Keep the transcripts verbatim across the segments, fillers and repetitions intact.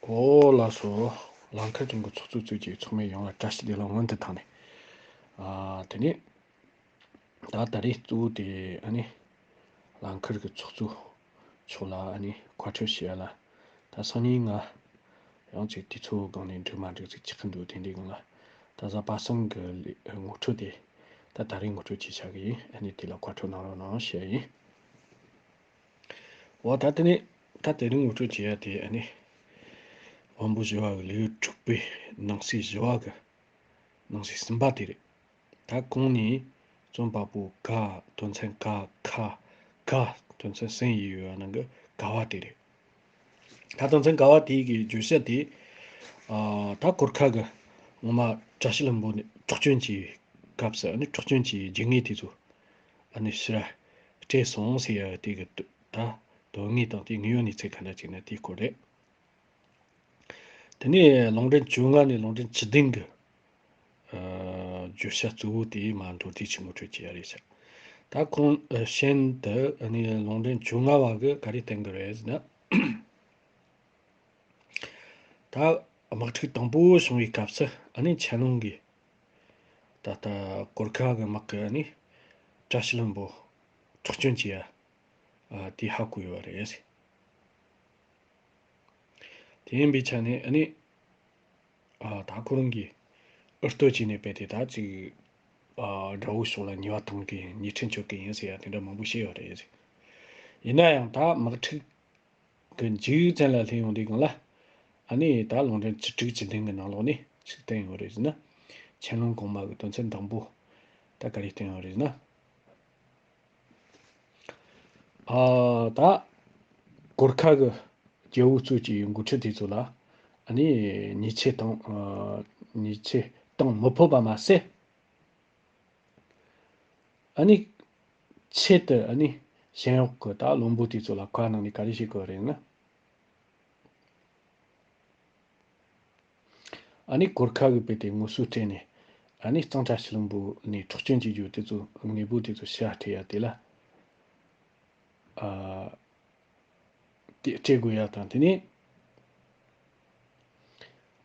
ཨོ་ལགས་སོ། ལང་ཁར་ཅན་གྱི་ཚོགས་གཙོ་གཙོས་ཀྱི་ཚོགས་མི་ཡོངས་ལ་བཀྲ་ཤིས་བདེ་ལེགས་སྔོན་དུ་བཏང་ནས། ཨ་དེ་ནས་ད་ད་རེས་གཙོ་བོ་དེ་ཨ་ནི་ལང་ཁར་གྱི་ཚོགས་གཙོ་མཆོག་ལ་ཨ་ནི་བཀའ་འཁྲོལ་ཞུ་ཡ་ལ། ད་སང་ཉིན་ང་ཡང་ཅིག་དུས་ཚོད་སྒང་ནས་འགྲིག་མ་འགྲིག་ཅིག་ཆགས་ཀྱི་འདུག་དེ་འདྲའི་སྒང་ལ། ད་གཟའ་པ་སངས་ཀྱི་ལས་ངོ་སྤྲོད་དེ་ད་ད་རེས་ངོ་སྤྲོད་བྱེད་བྱ་གི་ཡིན། ཨ་ནི་དེ་ལ་བཀའ་འཁྲོལ་གནང་རོགས་གནང་ཞུ་ཡ་ཡིན། འོ་ད་དེ་ནས་ད་དེ་རིང་ངོ་སྤྲོད་བྱེད་ཡ་དེ་ཨ་ནི་དབང་པོ་བཞི་པ་གི་ལེའུ་དྲུག་པའི་ནང་གསེས་བཞི་པ་གི་ནང་གསེས་གསུམ་པ་དེ་རེད། ད་གོང་ནས་རྩོམ་པ་པོ་ག་དོན་ཚན་ག་ཁ་ག་དོན་ཚན་གསུམ་ཡོད་པ་ནང་གི་ག་བ་དེ་རེད། ད་དོན་ཚན་ག་བ་དེ་གི་བརྗོད་བྱ་དེ་ཨ་ད་གོར་ཁ་གི་ངོ་མ་བཀྲ་ཤིས་ལྷུན་པོ་ནས་འཕྲོག་བཅོམ་གྱི་སྐབས་སུ་ཨ་ནི་འཕྲོག་བཅོམ་གྱི་རྒྱུ་དངོས་དེ་ཚོ་ཨ་ནི་ཕྱིར་སྤྲད་སོང་ཟེར་ཡ་དེ་གི་ད་དོན་དངོས་དང་དེ་དངོས་ཡོད་གནས་ཚུལ་ག་འདྲ་ཅིག་ན་དེའི་སྐོར་རེད། དེ་ནས་ལུང་འདྲེན་བཅོ་ལྔ་ནས་ལུང་འདྲེན་བཅུ་བདུན་གི་ཨ་བརྗོད་བྱ་གཙོ་བོ་དེ་མར་མདོར་བསྡུས་ཤིག་ངོ་སྤྲོད་བྱེད་ཡ་རེད་ཤག་ད་ཁོང་ཨ་གཞན་དུ་ཨ་ནི་ལུང་འདྲེན་བཅོ་ལྔ་བ་གི་ག་རེ་བསྟན་གི་རེད་ཟེར་ན། ད་དམག་འཁྲུག་དང་པོ་བྱུང་བའི་སྐབས་སུ་ཨ་ནི་ཆན་ལུང་གིས་ད་ལྟ་གོར་ཁ་གི་དམག་གི་ཨ་ནི་བཀྲ་ཤིས་ལྷུན་པོ་འཕྲོག་བཅོམ་བྱེད་ཡ་ཨ་དེ་ཧ་གོ་ཡོད་པ་རེད། དེ་ཡིན་པའི་ཆ་ནས་ཨ་ནི་ཨ་ད་ཁོ་རང་གིས་ཨུ་སྟོད་བྱས་ནས་རྦད་དེ་ད་ཅིག་ཨ་དགྲ་བོའི་ཕྱོགས་ལ་ཉེས་པ་གཏོང་གི་ཉེས་ཁྲིམས་གཅོད་གི་ཡིན་ཟེར་ཡ་དེ་འདྲ་མང་པོ་བཤད་ཡོད་རེད། ཡིན་ན་ཡང་ད་དམག་འཁྲུག་གི་མཇུག་ཙམ་ལ་སླེབས་ཡོང་དུས་སྒང་ལ་ཨ་ནི་ད་ལུང་འདྲེན་བཅུ་དྲུག་བཅུ་བདུན་གི་ནང་ལོགས་ནས་ཅིག་བསྟན་ཡོད་རེད་ཟེར་ན། ཆན་ལུང་གོང་མ་གི་དོན་ཚན་དང་པོ་ད་ག་རེ་བསྟན་ཡོད་རེད་ཟེར་ན། ཨ་ད་གོར་ཁ་གི་རྒྱལ་པོ་གཙོས་ཀྱི་འགོ་ཁྲིད་དེ་ཚོ་ལ་ཨ་ནི་ཉེས་ཆད་དང་ཨ་ཉེས་ཆད་གཏོང་མི་ཕོད་པ་མ་ཟད། ཨ་ནི་ཆེད་དུ་ཨ་ནི་ཞེན་གཡོག་གི་ད་བློན་པོ་དེ་ཚོ་ལ་བཀའ་གནང་ནས་ག་རེ་བྱེད་དགོས་རེད་ན། ཨ་ནི་གོར་ཁ་གི་དཔེ་དེ་ངོ་སོ་སྤྲད་ནས་ཨ་ནི་གཙང་ཁྲ་ཤི་ལུང་པོ་ནས་འཕྲོག་བཅོམ་བྱེད་རྒྱུ་དེ་ཚོ་དངོས་པོ་དེ་ཚོ་ཕྱིར་སྤྲད་ཡ་དེ་ལ་ཨ་དེ་སྤྲད་དགོས་ཡ་དང་དེ་ནས་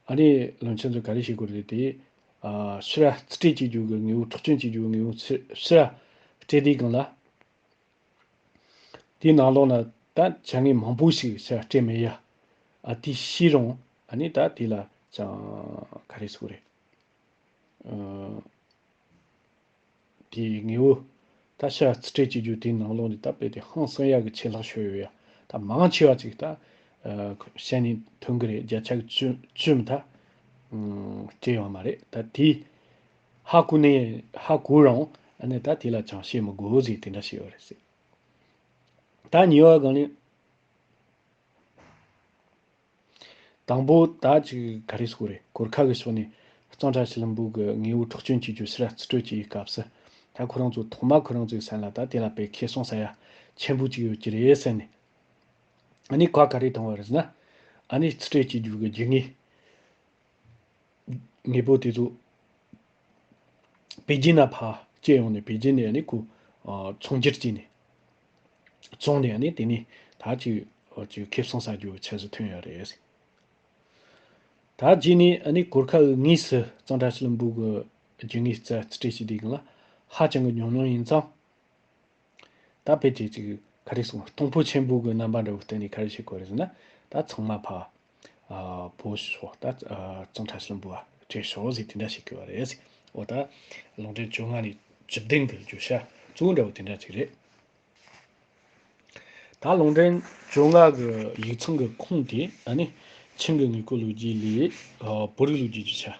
ཨ་ནི་བློན་ཆེན་ཚོ་ག་རེ་བྱེད་དགོས་རེད་དེ་ཨ་ཕྱིར་རྩིས་སྤྲད་བྱེད་རྒྱུ་གི་དངོས་པོ་འཕྲོག་བཅོམ་བྱེད་རྒྱུ་གི་དངོས་པོ་ཕྱིར་སྤྲད་དུས་སྒང་ལ། དེའི་ནང་ལོགས་ན་ད་བྱ་དངོས་མང་པོ་ཞིག་ཕྱིར་སྤྲད་མེད་ཡ། ཨ་དེ་ཤེས་རུང་ཨ་ནི་ད་དེ་ལ་ཅང་ག་རེ་ཟེར་དགོས་རེད། ཨ་དེའི་དངོས་པོ་ད་ཕྱིར་རྩིས་སྤྲད་བྱེད་རྒྱུ་དེའི་ནང་ལོགས་ནས་ད་དཔེ་དེ་ཧང་སང་ཡ་གི་ཆད་ལྷག་ཤོར་ཡོད་ཡ། ད་མང་ཆེ་བ་ཅིག་ད་ཨ་བཤད་ནས་ཐོན་གི་རེད། བརྒྱ་ཆ་གི་བཅུ་བཅུ་མི་ད་ཨ་སྤྲད་ཡོད་མ་རེད། ད་དེ་ཧ་གོ་ནས་ཧ་གོ་རུང་ཨ་ནི་ད་དེ་ལ་ཅང་བཤད་མི་དགོས་ཟེར་དེ་འདྲ་བཤད་ཡོད་རེད་ཟེར། ད་གཉིས་པ་སྒང་ནས་དང་པོ་ད་ཅིག་ག་རེ་ཟེར་དགོས་རེད། གོར་ཁ་གི་ཕྱོགས་ནས་གཙང་ཁྲ་ཤི་ལུང་པོ་གི་དངོས་པོ་འཕྲོག་བཅོམ་བྱེད་རྒྱུ་ཕྱིར་རྩིས་སྤྲོད་བྱེད་པའི་སྐབས་སུ་ད་ཁོ་རང་ཚོ་ཐོག་མ་ཁོ་རང་ཚོའི་སེམས་ལ་ད་དེ་ལ་དཔེ་ཁེ་བཟང་ཟ་ཡ་ཆེན་པོ་ཅིག་ཡོད་ཀྱི་རེད་ཟེར་ནས། ཨ་ནི་བཀའ་ག་རེ་གཏོང་བ་རེད་ཟེར་ན། ཨ་ནི་རྩིས་སྤྲོད་བྱེད་རྒྱུ་གི་རྒྱུ་དངོས། དངོས་པོ་དེ་ཚོ་པེ་ཅིན་ན་ཕར་སྐྱེལ་ཡོང་ནས་པེ་ཅིན་ནས་ཨ་ནི་ཁོ་ཨ་ཚོང་སྒྱུར་བྱས་ནས་བཙོངས་ནས་ཨ་ནི་དེ་ནས་ད་ཅིག་ཨ་ཅིག་ཁེ་བཟང་ཟ་རྒྱུ་ཆ་ཚང་ཐོན་ཡོད་རེད། ད་རྗེས་ནས་ཨ་ནི་གོར་ཁ་གི་དངོས་སུ་གཙང་ཁྲ་ཤི་ལུང་པོ་གི་རྒྱུ་དངོས་རྩིས་སྤྲད་བྱས་དུས་སྒང་ལ་ཧ་ཅང་གི་ཉུང་ཉུང་ཡིན་ཙང་། ད་དཔེ་དེ་ཅིག་ག་རེ་ཟེར་གཏོང་ཕོད་ཆེན་པོ་གི་རྣམ་པ་འདྲ་བོ་བསྟན་ནས་ག་རེ་བྱེད་དགོས་རེད་ཟེར་ན། ད་ཚང་མ་ཕར་ཨ་བོད་ཕྱོགས་ད་ཨ་གཙང་ཁྲ་ཤི་ལུང་པོ་བ་སྤྲད་ཤོག་ཟེར་དེ་འདྲ་བྱེད་དགོས་པ་རེད། འོ་ད་ལུང་འདྲེན་བཅོ་ལྔ་ནས་བཅུ་བདུན་གི་བརྗོད་བྱ་གཙོ་བོ་འདྲ་བོ་དེ་འདྲ་ཅིག་རེད། ད་ལུང་འདྲེན་བཅོ་ལྔ་གི་ཡིག་ཚང་གི་ཁུངས་དེ་ཨ་ནི་ཆིང་གི་དངོས་པོ་ལོ་རྒྱུས་ལས་ཨ་བོད་རིགས་ལོ་རྒྱུས་ཀྱི་ཆ།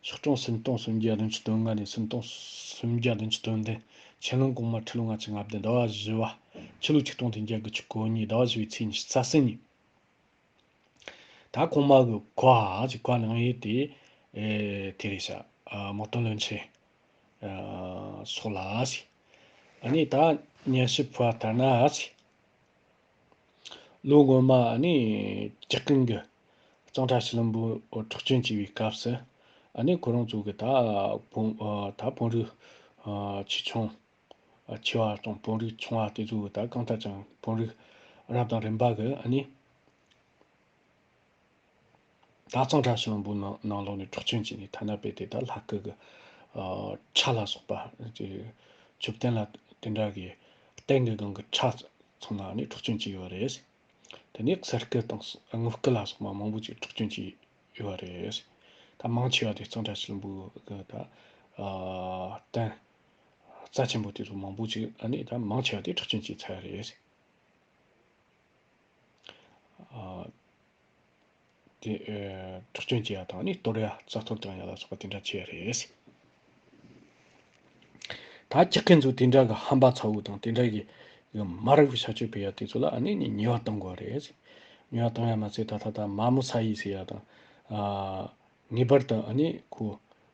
ཤོག་གྲངས་སུམ་སྟོང་སུམ་བརྒྱ་བདུན་ཅུ་དོན་ལྔ་ནས་སུམ་སྟོང་སུམ་བརྒྱ་བདུན་ཅུ་དོན་བདུན། ཆན་ལུང་གོང་མ་ཁྲི་ལོ་ལྔ་བཅུ་ང་བདུན་ཟླ་བ་བཞི་པ། ཕྱི་ལོ་ཆིག་སྟོང་བདུན་བརྒྱ་དགུ་བཅུ་གོ་གཉིས་ཟླ་བ་བཞི་པའི་ཚེས་ཉི་ཤུ་རྩ་གསུམ་ཉིན། ད་གོང་མ་གི་བཀའ་ཅིག་བཀའ་གནང་ཡས་དེ་ཨེ་དེ་རེད་ཤག་ཨ་དམག་དོན་བློན་ཆེན་ཨ་སོགས་ལ་ཟེར། ཨ་ནི་ད་སྙན་ཞུ་ཕུལ་བ་ལྟར་ན་ཟེར། ལོ་སྔོན་མ་ཨ་ནི་ཇག་རྐུན་གྱིས་གཙང་ཁྲ་ཤི་ལུང་པོ་འཕྲོག་བཅོམ་བྱས་པའི་སྐབས་སུ་ཨ་ནི་ཁོ་རང་ཚོ་གི་ད་བོན་ཨ་ད་བོན་རིགས་ཨ་ཆེ་ཆུང་ཨ་ཆེ་བ་དང་བོན་རིགས་ཆུང་བ་དེ་ཚོ་གི་ད་གང་ལྟར་ཀྱང་བོན་རིགས་རབ་དང་རིམ་པ་གི་ཨ་ནི་ ད་གཙང་སྦྲ་ཞིང་པོའི་ནང་ནང་ལོགས་ནས་འཕྲོག་བཅོམ་བྱས་ནས་ཐ་ན་དཔེ་དེ་ད་ལྷ་སྐུ་གི་ཨ་ཁྲ་ལ་སོགས་པ་ཅིག་མཆོད་རྟེན་ལ་དེ་འདྲ་གི་སྟེང་གི་སྒང་གི་ཁྲ་ཚང་མ་ནི་འཕྲོག་བཅོམ་བྱས་ཡོད་རེད། དེ་ནས་གསེར་སྐུ་དང་དངུལ་སྐུ་ལ་སོགས་པ་མང་པོ་ཅིག་འཕྲོག་བཅོམ་བྱས་ཡོད་རེད། ད་མང་ཆེ་བ་དེ་གཙང་སྦྲ་ཞིང་པོ་གི་ད་ཨ་རྟེན་རྩ་ཆེན་པོ་དེ་ཚོ་མང་པོ་ཅིག་ཨ་ནི་ད་མང་ཆེ་བ་དེ་འཕྲོག་བཅོམ་བྱས་ཚར་རེད། ཨ་དེ་ཨེ་འཕྲོག་བཅོམ་བྱེད་ཡ་དང་ནི་གཏོར་ཡ་རྩ་གཏོར་བཏང་ཡ་ལ་སོགས་པ་དེ་འདྲ་བྱས་རེད། ད་ཁྱི་རྒན་ཚོ་དེ་འདྲ་གི་ཧམ་པ་ཚ་བོ་དང་དེ་འདྲ་གི་མ་རིག་པའི་བྱ་སྤྱོད་སྤེལ་ཡ་དེ་ཚོ་ལ་ཨ་ནི་ནི་ཉེས་པ་གཏོང་དགོས་རེད། ཉེས་པ་གཏོང་ཡ་མ་ཚད་ད་ད་ད་མ་མོ་ས་ཡི་ཟེར་ཡ་དང་ཨ་ངེས་པར་དུ་ཨ་ནི་ཁོ་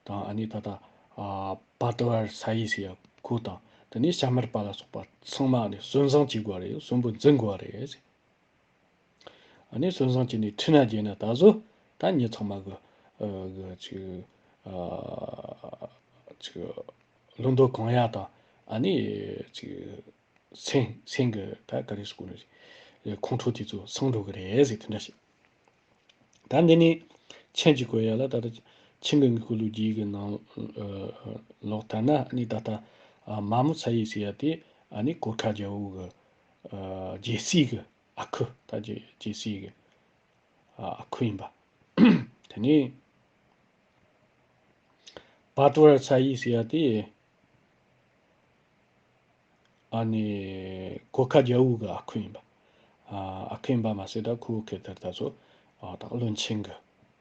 དང་ཨ་ནི་ད་ད་ཨ་པ་ཏི་བར་ས་ཡི་ཟེར་ཡ་ཁོ་དང་དེ་ནས་ཤ་མར་པ་ལ་སོགས་པ་ཚང་མ་ཨ་ནི་གསོན་བཟང་བྱེད་དགོས་རེད། གསོན་པོ་འཛིན་དགོས་རེད། ཨ་ནི་སོན་བཟང་བྱས་ནས་ཁྲི་ན་རྒྱལ་ན་ད་གཟོད་ད་མྱི་ཚང་མ་གི་ཨ་གི་ཅིག་ཨ་ཅིག་བློ་འདོད་གང་ཡག་དང་ཨ་ནི་ཅིག་སེམས་སེམས་གི་ད་ག་རེ་ཟེར་དགོས་ནི་རེད། ཁོང་ཁྲོ་དེ་ཚོ་སངས་འགྲོ་གི་རེད་ཟེར་དེ་འདྲ་ཞིག་ད་འདི་ནི་མཆན་གྱི་བཀོད་ཡ་ལ་ད་ལྟ་ཆིང་གི་དངུལ་ཁུག་ལོ་རྒྱུས་ཀྱི་ནང་ཨ་ལོག་ལྟ་ན་ཨ་ནི་ད་ལྟ་ཨ་མ་མོ་ཚ་ཡི་ཟེར་ཡ་དེ་ཨ་ནི་གོར་ཁ་རྒྱལ་པོ་གི་ཨ་རྒྱལ་སྲིད་གི་ཨ་ཁུ། ད་རྒྱལ་རྒྱལ་སྲིད་ཀྱི་ཨ་ཨ་ཁུ་ཡིན་པ། དེ་ནས་པ་ཏི་བར་ས་ཡི་ཟེར་ཡ་དེ་ཨ་ནི་གོར་ཁ་རྒྱལ་པོ་གི་ཨ་ཁུ་ཡིན་པ། ཨ་ཨ་ཁུ་ཡིན་པ་མ་ཟད་ད་ཁོ་གི་དེར་ད་ཚོ་ཨ་ད་བློན་ཆེན་གི་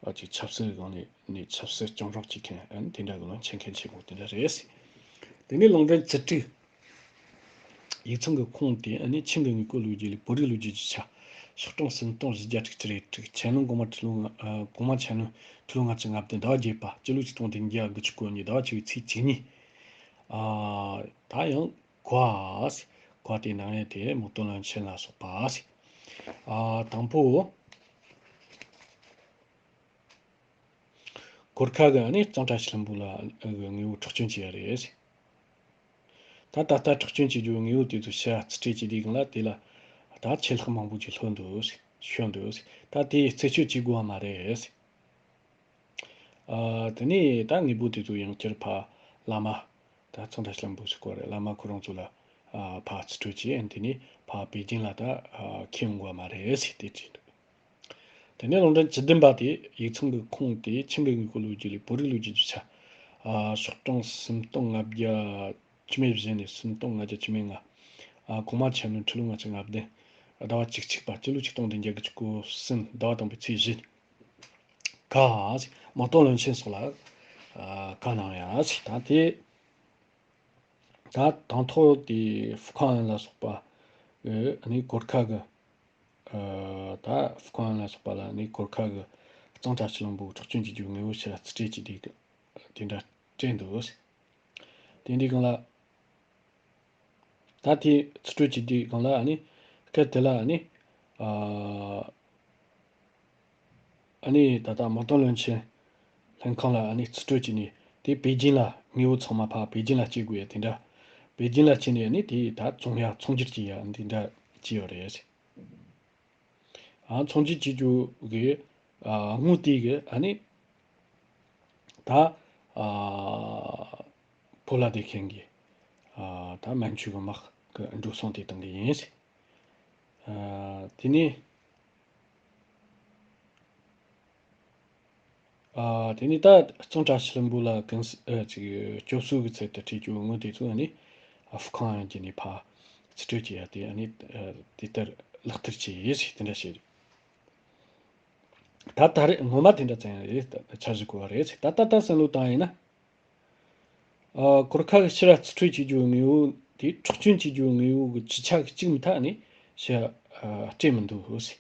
ཨ་ཅིག་ཆབ་སྲིད་སྒང་ནས་ནས་ཆབ་སྲིད་སྐྱོང་རོགས་བྱེད་མཁན་ཨ་ནི་དེ་འདྲ་གི་བློན་ཆེན་མཁན་ཆེན་པོ་དེ་འདྲ་རེད། དེ་ནས་ལུང་འདྲེན་བཅུ་དྲུག་ཡིག་ཚང་གི་ཁོངས་དེ་ཨ་ནི་ཆིང་གི་དངུལ་ཁུག་ལོ་རྒྱུས་ལས་བོད་རིགས་ལོ་རྒྱུས་ཀྱི་ཆ། ཤོག་གྲངས་སུམ་སྟོང་བཞི་བརྒྱ་དྲུག་ཅུ་རེ་དྲུག་ཆན་ལུང་གོང་མ་ཁྲི་ལོ་ལྔ་ཨ་གོང་མ་ཆན་ལུང་ཁྲི་ལོ་ལྔ་བཅུ་ང་བདུན་ཟླ་བ་བརྒྱད་པ་སྤྱི་ལོ་ཆིག་སྟོང་བདུན་བརྒྱ་དགུ་བཅུ་གོ་གཉིས་ཟླ་བ་བཅུ་པའི་ཚེས་བཅུ་གཉིས། ཨ་ད་ཡང་གོ་གོ་དེ་ནང་ཡང་དེ་མོ་ཏོ་ལོན་ཆེན་ལ་སོགས་པ། ཨ་དང་པོ། གོར་ཁ་གི་ཨ་ནི་གཙང་སྦྲ་ཞིང་པོ་ལ་ཨ་གི་དངོས་པོ་འཕྲོག་བཅོམ་བྱས་ཡ་རེད། ད་ད་ལྟ་འཕྲོག་བཅོམ་བྱེད་རྒྱུ་དངོས་པོ་དེ་ཚོ་ཕྱིར་རྩིས་སྤྲད་བྱས་དུས་སྒང་ལ་དེ་ལ་ད་ཆད་ལྷག་མང་པོ་ཅིག་ལྷོད་འདུག་ཤོར་འདུག་ད་དེ་རྩད་གཅོད་བྱེད་དགོས་པ་མ་རེད། ཨ་དེ་ནས་ད་དངོས་པོ་དེ་ཚོ་ཡང་བསྐྱར་ཕར་བླ་མ། ད་གཙང་སྦྲ་ཞིང་པོ་ཟེར་གོ་རེད། བླ་མ་ཁོ་རང་ཚོ་ལ་ཨ་ཕར་རྩིས་སྤྲོད་བྱས། དེ་ནས་ཕར་པེ་ཅིང་ལ་ད་ཨ་ཁྱེར་འོང་བ་མ་རེད་ཟེར་དེ་བྲིས་འདུག་དེ་ནས་ལུང་འདྲེན་བཅུ་བདུན་པ་དེ་ཡིག་ཚང་གི་ཁོངས་དེ་ཆིང་གི་དངོས་པོ་ལོ་རྒྱུས་ལས་བོད་རིགས་ལོ་རྒྱུས་ཀྱི་ཆ། ཨ་ཤོག་གྲངས་སུམ་སྟོང་ལྔ་བརྒྱ་བཅུ་མེད་བཞི་ནས་སུམ་སྟོང་ལྔ་བརྒྱ་བཅུ་མེད་ལྔ། ཨ་གོང་མ་ཆན་ལུང་ཁྲི་ལོ་ལྔ་བཅུ་ང་བདུན། ཟླ་བ་བཅུ་གཅིག་པ་སྤྱི་ལོ་ཆིག་སྟོང་བདུན་བརྒྱ་དགུ་བཅུ་གོ་གསུམ་ཟླ་བ་དང་པོའི་ཚེས་བཞི། ག་མ་གཏོགས་བློན་ཆེན་སོགས་ལ་ཨ་བཀའ་གནང་ཡ་ཞིག་དང་དེ། ད་དང་ཐོག་དེ་ཧྥུ་ཁང་ཨན་ལ་སོགས་པ་ཨ་ནི་གོར་ཁ་གི་ཨ་ད་ཧྥུ་ཁང་ཨན་ལ་སོགས་པ་ལ་ནི་གོར་ཁ་གི་གཙང་སྦྲ་ཞིང་པོ་འཕྲོག་བཅོམ་བྱེད་རྒྱུ་དངོས་པོ་ཕྱིར་རྩིས་སྤྲད་ཀྱི་དེ་དེ་འདྲ་སྤྲད་འདུག་དེ་འདྲའི་སྒང་ལ། ད་དེ་རྩིས་སྤྲོད་བྱེད་དུས་སྒང་ལ་ཨ་ནི་སྐབས་དེ་ལ་ཨ་ནི་ཨ་ཨ་ནི་ད་ལྟ་མ་གཏོགས་བློན་ཆེན་ལྷན་ཁང་ལ་ཨ་ནི་རྩིས་སྤྲོད་བྱས་ནས་དེ་པེ་ཅིན་ལ་དངོས་པོ་ཚང་མ་ཕར་པེ་ཅིན་ལ་སྐྱེལ་དགོས་ཡ་དེ་འདྲ། པེ་ཅིན་ལ་སྐྱེལ་ནས་ཨ་ནི་དེ་ད་བཙོང་ཡ་ཚོང་སྒྱུར་བྱེད་ཡ་འདི་འདྲ་བྱས་ཡོད་རེད། ཨ་ཚོང་སྒྱུར་བྱེད་རྒྱུ་གི་ཨ་དངུལ་དེ་གི་ཨ་ནི་ད་ཨ་བོད་ལ་བསྡད་མཁན་གྱི་ཨ་ད་མན་ཇུ་གི་དམག་གི་འགྲོ་སོང་དེ་གཏོང་གི་ཡིན། ཨ་དེ་ནས་ཨ་དེ་ནས་ད་གཙང་སྦྲ་ཞིང་པོ་ལ་གུན་ཨ་ཅིག་སྐྱོབ་གསོ་གི་ཚུལ་དུ་སྤྲད་རྒྱུ་དངུལ་དེ་ཚོ་ཨ་ནི་ཨ་ཧྥུ་ཁང་ཨན་གྱི་ནས་ཕར་རྩིས་སྤྲོད་བྱེད་ཡ་དེ་ཨ་ནི་ཨ་དེ་ལྟར་ལག་བསྟར་བྱས་ཡོད་ཞེས་དེ་འདྲ་བཤད། ད་ད་རེས་ངོ་མ་དེ་འདྲ་ཙམ་རེད། འཆར་གཞི་གོ་བ་རེད། ད་ལྟ་ད་བསམ་བློ་བཏང་ཡིན་ན། ཨ་གོར་ཁ་གི་ཕྱིར་ར་རྩིས་སྤྲོད་བྱེད་རྒྱུ་དངོས་པོ་དེ་འཕྲོག་བཅོམ་བྱེད་རྒྱུ་དངོས་པོ་གི་ཆ་གཅིག་མི་ཐག་ནས་ཕྱིར་ཨ་སྤྲད་མི་འདུག་ཟེར།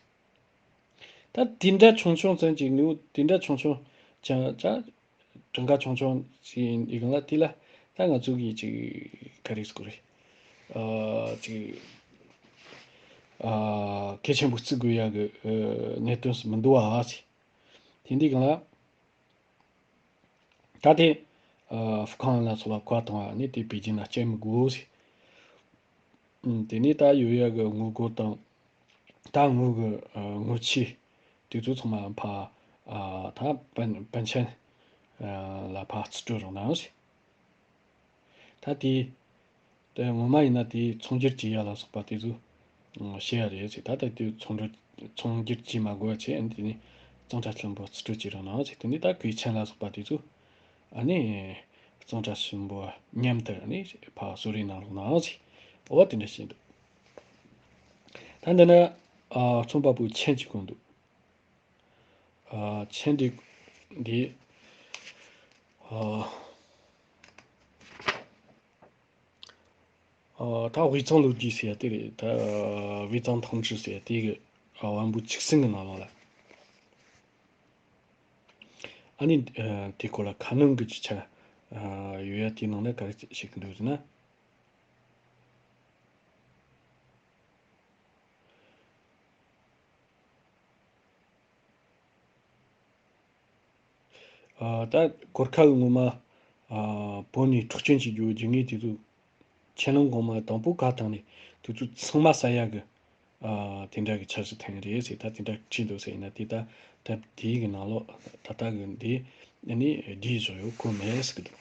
ད་དེ་འདྲ་ཆུང་ཆུང་ཙམ་གྱི་དངོས་པོ་དེ་འདྲ་ཆུང་ཆུང་ཅང་ཅང་གྲངས་ཀ་ཆུང་ཆུང་ཞིག་ཡིན་གང་ལ་དེ་ལ་ད་ང་ཚོ་གིས་ཅིག་ག་རེ་ཟེར་དགོས་རེད། ཨ་ཅིག་ཨ་གལ་ཆེན་པོ་བརྩི་དགོས་ཡ་གི་ཨ་གནད་དོན་ཞིག་མི་འདུག་ཨ་ཟེར། དེ་འདི་གང་ལ། ད་དེ་ཨ་ཧྥུ་ཁང་ལ་སོགས་ལ་གོ་བ་བཏང་བ་ནི་དེ་པེ་ཅིན་ལ་སྐྱེལ་མི་དགོས་ཟེར། ཨུམ། དེ་ནས་ད་ཡོད་ཡ་གི་དངུལ་སྒོར་དང་ད་དངུལ་གི་ཨ་དངུལ་ཆས་དེ་ཚོ་ཚང་མ་ཕར་ ཨ་ད་པཎ་པཎ་ཆེན་ཨ་ལ་ཕར་རྩིས་སྤྲོད་རོགས་གནང་ཞེས། ད་དེ་དེ་ངོ་མ་ཡིན་ན་དེ་ཚོང་སྒྱུར་བྱེད་ཡ་ལ་སོགས་པ་དེ་ཚོ་ཨ་བཤད་ཡ་རེད་ཟེར། ད་ལྟ་དེ་ཚོང་འབྲེལ་ཚོང་སྒྱུར་བྱེད་མ་དགོས་པ་བྱས། ཨ་ནི་དེ་ནས་གཙང་སྦྲ་ཆེན་པོ་རྩིས་སྤྲོད་བྱེད་རོགས་གནང་ཟེར། དེ་ནས་ད་གོས་ཆེན་ལ་སོགས་པ་དེ་ཚོ་ཨ་ནི་གཙང་སྦྲ་ཆེན་པོ་མཉམ་དུ་ཨ་ནི་ཕར་གསོལ་རས་གནང་རོགས་གནང་ཟེར། འོ་དེ་འདྲ་བཤད་འདུག་ད་འདི་ན་ཨ་རྩོམ་པ་པོའི་མཆན་གཅིག་གོ་འདུག་ཨ་མཆན་འདི་འདི་ཨ་ཨ་ད་དབུས་གཙང་ལོ་རྒྱུས་ཟེར་ཡ་དེ་རེད། ད་དབུས་གཙང་ཐང་ཕྱུ་ཟེར་ཡ་དེ་གི་ཨ་དབང་པོ་ཆིག་སེང་གི་ནང་ལོགས་ལ། ཨ་ནི་ཨ་དེ་སྐོར་ལ་ཁ་སྣོན་གི་ཅིག་ཆ་ཨ་ཡོད་ཡ་དེའི་ནང་ན་ག་རེ་བཤད་གི་འདུག་ཟེར་ན། ཨ་ད་གོར་ཁ་གི་ངོ་མ་ཨ་བོད་ནས་འཕྲོག་བཅོམ་བྱེད་རྒྱུ་རྒྱུ་དངོས་དེ་ཚོ་ཆེ་ལོང་གོང་མ་དང་པོ་ག་བཏང་ནས་དེ་ཚོ་ཚང་མ་ཟ་ཡ་གི་ཨ་དེ་འདྲ་གི་འཆར་གཞི་བཏིང་རེད་ཟེར། ད་དེ་འདྲ་བྲིས་འདུག་ཟེར་ཡིན་ན་དེ་ད་ད་དེའི་གི་ནང་ལོགས་ད་ལྟ་གི་འདི་ནི་བྲིས་བཟོ་ཡོད་གོ་མེད་ཟེར་གི་འདུག་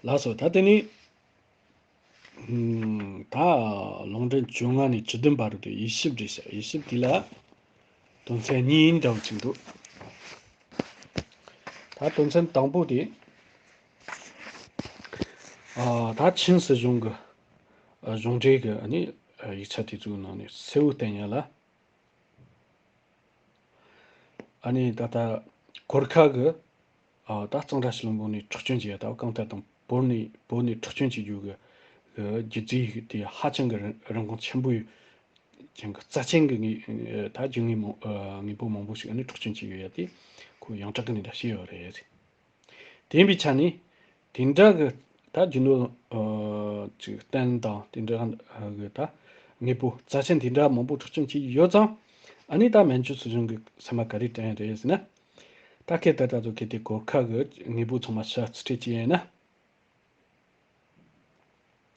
ལགས་སོ། ད་དེ་ནི། ད་ལུང་འདྲེན་བཅོ་ལྔ་ནས་བཅུ་བདུན་བར་དུ་དབྱེ་ཞིབ་བྲིས་ཤག་དབྱེ་ཞིབ་དེ་ལ་དོན་ཚན་གཉིས་འདྲ་བོ་ཅིག་འདུག་ད་དོན་ཚན་དང་པོ་དེ་ཨ་ད་ཆིན་སྲིད་གཞུང་གི་ཨ་གཞུང་འབྲེལ་གྱི་ཨ་ནི་ཡིག་ཆ་དེ་ཚོའི་ནང་ནས་གསལ་བོ་བསྟན་ཡ་ལ། ཨ་ནི་ད་ལྟ་གོར་ཁ་གི་ཨ་ད་གཙང་སྦྲ་ཕྱི་ལོ་འབོར་ནས་འཕྲོག་བཅོམ་བྱས་ཡ། ད་གང་ལྟར་དང་བོད་ནས་བོད་ནས་འཕྲོག་བཅོམ་བྱེད་རྒྱུ་གི་གི་སྒྱུ་རྩལ་དེ་ཧ་ཅང་གི་རིན་རིན་གོང་ཆེན་པོ་ཡོད་ཅན་གི་རྩ་ཆེན་གི་དངོས་ད་རྒྱུ་དངོས་མང་ཨ་དངོས་པོ་མང་པོ་ཞིག་ཨ་ནི་འཕྲོག་བཅོམ་བྱས་ཡོད་ཡ་དེ་ཁོ་ཡོངས་གྲགས་གི་ནས་ད་ཤེས་ཡོད་རེད། དེ་ཡིན་པའི་ཆ་ནས་དེ་འདྲ་གི་ད་རྒྱུ་ནོར་ཨ་ཅིག་རྟེན་དང་དེ་འདྲ་གི་ད་དངོས་པོ་རྩ་ཆེན་དེ་འདྲ་མང་པོ་འཕྲོག་བཅོམ་བྱས་ཡོད་ཙང་། ཨ་ནི་ད་མན་ཇུ་སྲིད་གཞུང་གི་སེམས་ལ་ག་རེ་དྲན་རེད་ཟེར་ན། ད་ཁེ་ད་ད་ཚོ་ཁེ་དེ་གོར་ཁ་གི་དངོས་པོ་ཚང་མ་ཕྱིར་རྩིས་སྤྲོད་བྱས་ཡིན་ན།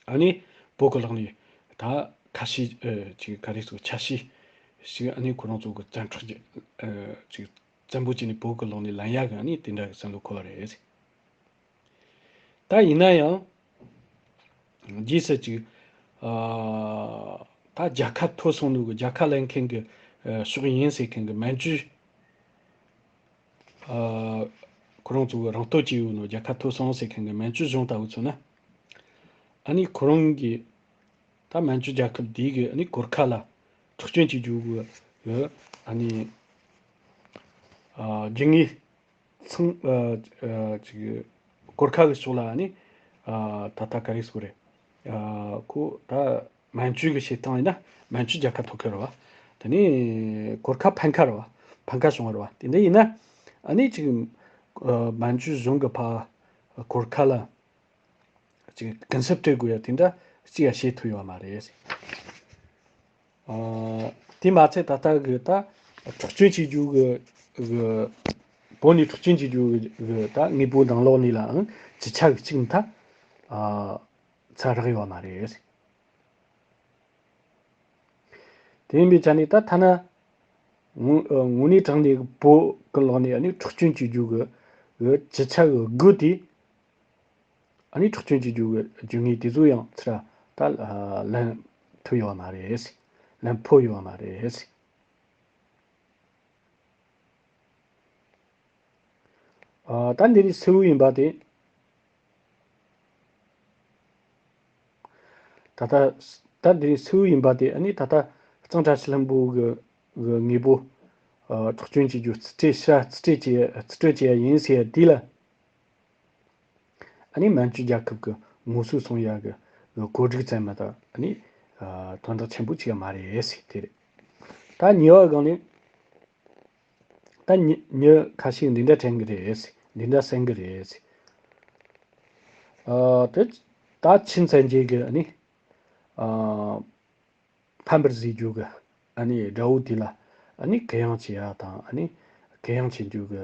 ཨ་ནི་བོད་ཀྱི་ལག་ནས་ད་ཁ་ཤས་ཨ་ཅིག་ག་རེ་ཟེར་ཆ་ཤས་ཤིག་ཨ་ནི་ཁོ་རང་ཚོ་གི་བཙན་འཕྲོག་ཨ་ཅིག་བཙན་པོ་བྱས་ནས་བོད་ཀྱི་ལག་ནས་ལེན་ཡ་གི་ཨ་ནི་དེ་འདྲ་གི་བསམ་བློ་འཁོར་བ་རེད། ད་ཡིན་ན་ཡང་རྗེས་སུ་ཅིག་ཨ་ད་རྒྱལ་ཁ་ཐོབ་སོང་ནོ་གི་རྒྱལ་ཁ་ལེན་མཁན་གི་ཨ་ཕྱོགས་ཡིན་ཟེར་མཁན་གི་མན་ཇུ། ཨ་ཁོ་རང་ཚོ་གི་རང་སྟོབས་ཀྱིས་ཡོད་ནོ་རྒྱལ་ཁ་ཐོབ་སོང་ཟེར་མཁན་གི་མན་ཇུ་གཞུང་ལྟ་བུ་མཚོན་ན། ཨ་ནི་ཁོ་རང་གི་ད་མན་ཇུ་རྒྱལ་ཁབ་འདི་གི་ཨ་ནི་གོར་ཁ་ལ་འཕྲོག་བཅོམ་བྱེད་རྒྱུ་གི་གི་ཨ་ནི་ཨ་རྒྱུ་དངོས་ཚང་ཨ་ཨ་ཅིག་གོར་ཁ་གི་ཕྱོགས་ལ་ཨ་ནི་ཨ་ད་ལྟ་ག་རེ་ཟེར་དགོས་རེད། ཨ་ཁོ་ད་མན་ཇུ་གི་བྱེད་སྟངས་ཡིན་ན་མན་ཇུ་རྒྱལ་ཁ་ཐོབ་ཁ་རེད་བ། དེ་ནས་གོར་ཁ་ཕམ་ཁ་རེད་བ། ཕམ་ཁ་བྱུང་བ་རེད་བ། དེ་འདྲ་ཡིན་ན་ཨ་ནི་ཅིག་ཨ་མན་ཇུ་གཞུང་གི་ཕ་གོར་ཁ་ལ་ཅིག་གུན་གསབ་སྤྲད་དགོས་ཡ་དེ་འདྲ་ཅིག་ཡ་བྱེད་ཐུབ་ཡོད་མ་རེད། ཨ་དེ་མ་ཚད་ད་ལྟ་གི་ད་འཕྲོག་བཅོམ་བྱེད་རྒྱུ་གི་གི་བོད་ནས་འཕྲོག་བཅོམ་བྱེད་རྒྱུ་གི་གི་ད་དངོས་པོ་ནང་ལོགས་ནས་ལའང་ཅི་ཆ་གི་ཅིག་མཐའ་ཨ་ཚར་རག་ཡོད་མ་རེད། དེ་ཡིན་པའི་ཆ་ནས་ད་ཐ་ན་དངོས་ཨ་དངོས་གནས་དྲང་གནས་བོད་གི་ལོགས་ནས་ཨ་ནི་འཕྲོག་བཅོམ་བྱེད་རྒྱུ་གི་གི་ཅི་ཆ་གི་དགོས་དེ། ཨ་ནི་འཕྲོག་བཅོམ་བྱེད་རྒྱུ་གི་རྒྱུ་དངོས་དེ་ཚོ་ཡང་ཚུར་ད་ལེན་ཐུབ་ཡོད་མ་རེད། ལེན་ཕོད་ཡོད་མ་རེད། ཨ་ད་འདི་ནི་གསལ་བོ་ཡིན་པ་དེ། ད་ལྟ་ད་འདི་ནི་གསལ་བོ་ཡིན་པ་དེ་ཨ་ནི་ད་ལྟ་གཙང་སྦྲ་ཕྱི་ལྷུན་པོ་གི་གི་དངོས་པོ་ཨ་འཕྲོག་བཅོམ་བྱེད་རྒྱུ་རྩིས་སྤྲོད་ཤ་རྩིས་སྤྲོད་བྱེད་རྩིས་སྤྲོད་བྱེད་ཡ་ཡིན་ཟེར་ཡ་དེ་ལ། ཨ་ནི་མན་ཇུ་རྒྱལ་ཁབ་ཀྱི་ངོ་སོ་སྲུང་ཡ་གི་གོ་སྒྲིག་ཙམ་མ་གཏོགས་ཨ་ནི་ཨ་དོན་དག་ཆེན་པོ་ཅིག་མ་རེད་ཟེར་དེ་རེད། ད་ཉེ་བ་སྒང་ནས་ད་ཉི་ཉི་ཁ་ཤས་འདི་འདྲ་དྲན་གི་རེད་ཟེར། འདི་འདྲ་གསན་གི་རེད་ཟེར། ཨ་དེ་ད་ཆིན་བཙན་རྒྱལ་གི་ཨ་ནི་ཨ་ཕམ་པར་བཟོས་རྒྱུ་གི་ཨ་ནི་དགྲ་བོ་དེ་ལ་ཨ་ནི་གུ་ཡངས་བྱེད་ཡ་དང་ཨ་ནི་གུ་ཡངས་བྱེད་རྒྱུ་གི་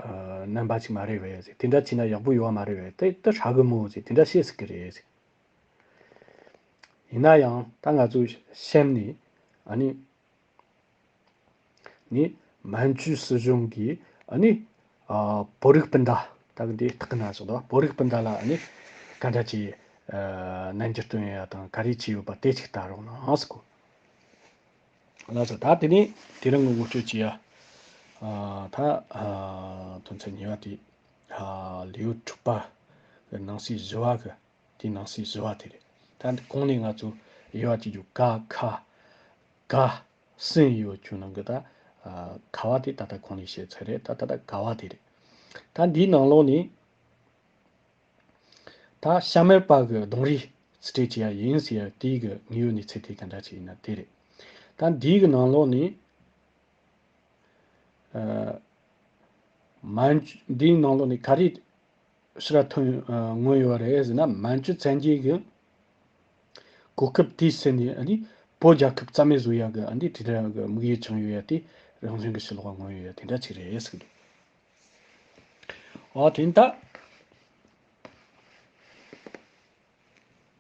ཨ་རྣམ་པ་ཅིག་མ་རེད་བས་ཟེར། དེ་འདྲ་བྱས་ན་ཡག་པོ་ཡོད་མ་རེད་བས། དེ་དེ་ཧྲ་གི་མོ་ཟེར། དེ་འདྲ་བཤད་སྲིད་གི་རེད་ཟེར། ཡིན་ན་ཡང་ད་ང་ཚོ་གཤམ་ནས་ཨ་ནི་ནི་ མན་ཇུ་སྲིད་གཞུང་གིས་ཨ་ནི་ཨ་བོད་རིགས་སྤུན་ཟླ་ད་གི་འདི་སྟག་གི་ན་སོགས་དང་བོད་རིགས་སྤུན་ཟླ་ལ་ཨ་ནི་ག་འདྲ་ཅིག་ཨ་རྣམ་འགྱུར་སྟོན་ཡ་དང་ག་རེ་བྱས་ཡོད་པ་དེ་ཅིག་ལྟ་རོགས་གནང་ཟེར་གོ། ལགས་སོ། ད་དེ་ནས་དེ་རིང་གི་ངོ་སྤྲོད་བྱེད་ཡ། ཨ་ད་ཨ་དོན་ཚན་གཉིས་པ་དེ། ཨ་ལེའུ་དྲུག་པ་གི་ནང་གསེས་བཞི་བ་གི་དེའི་ནང་གསེས་བཞི་བ་དེ་རེད། ད་འདི་གོང་ནས་ང་ཚོ་དབྱེ་བ་བྱེད་རྒྱུ་ཀ་ཁ་ག་གསུམ་ཡོད་ཁྱོད་ནང་གི་ད་ཨ་ཁ་བ་དེ་ད་ལྟ་གོང་ནས་བཤད་ཚར་རེད། ད་ད་ལྟ་ག་བ་དེ་རེད། ད་འདིའི་ནང་ལོགས་ནས། ད་ཤ་མེད་པ་གི་གདོང་རིས་རྩིས་སྤྲོད་བྱེད་ཡ་ཡིན་ཟེར་ཡ་དེའི་གི་དངོས་ཡོད་གནས་ཚུལ་དེ་ག་འདྲ་ཅིག་ཡིན་ན་དེ་རེད། ད་འདིའི་གི་ནང་ལོགས་ནས་ཨ་མན་འདིའི་ནང་ལོགས་ནས་ག་རེ་ཕྱིར་ཐོན་ཨ་མངོན་ཡོད་རེད་ཟེར་ན། མན་ཇུ་བཙན་རྒྱལ་གི་གོ་སྐབས་དེའི་ཟིན་ནས་ཨ་ནི་བོད་རྒྱལ་ཁབ་རྩ་མེད་བཟོ་ཡ་གི་ཨ་ནི་དེ་འདྲ་གི་དམིགས་ཡུལ་བཅངས་ཡོད་ཡ་དེ་རང་བཞིན་གི་ཕྱི་ལོགས་མངོན་ཡོད་ཡ་དེ་འདྲ་ཅིག་རེད་ཟེར་གི་འདུག་ཨ་དེ་ད།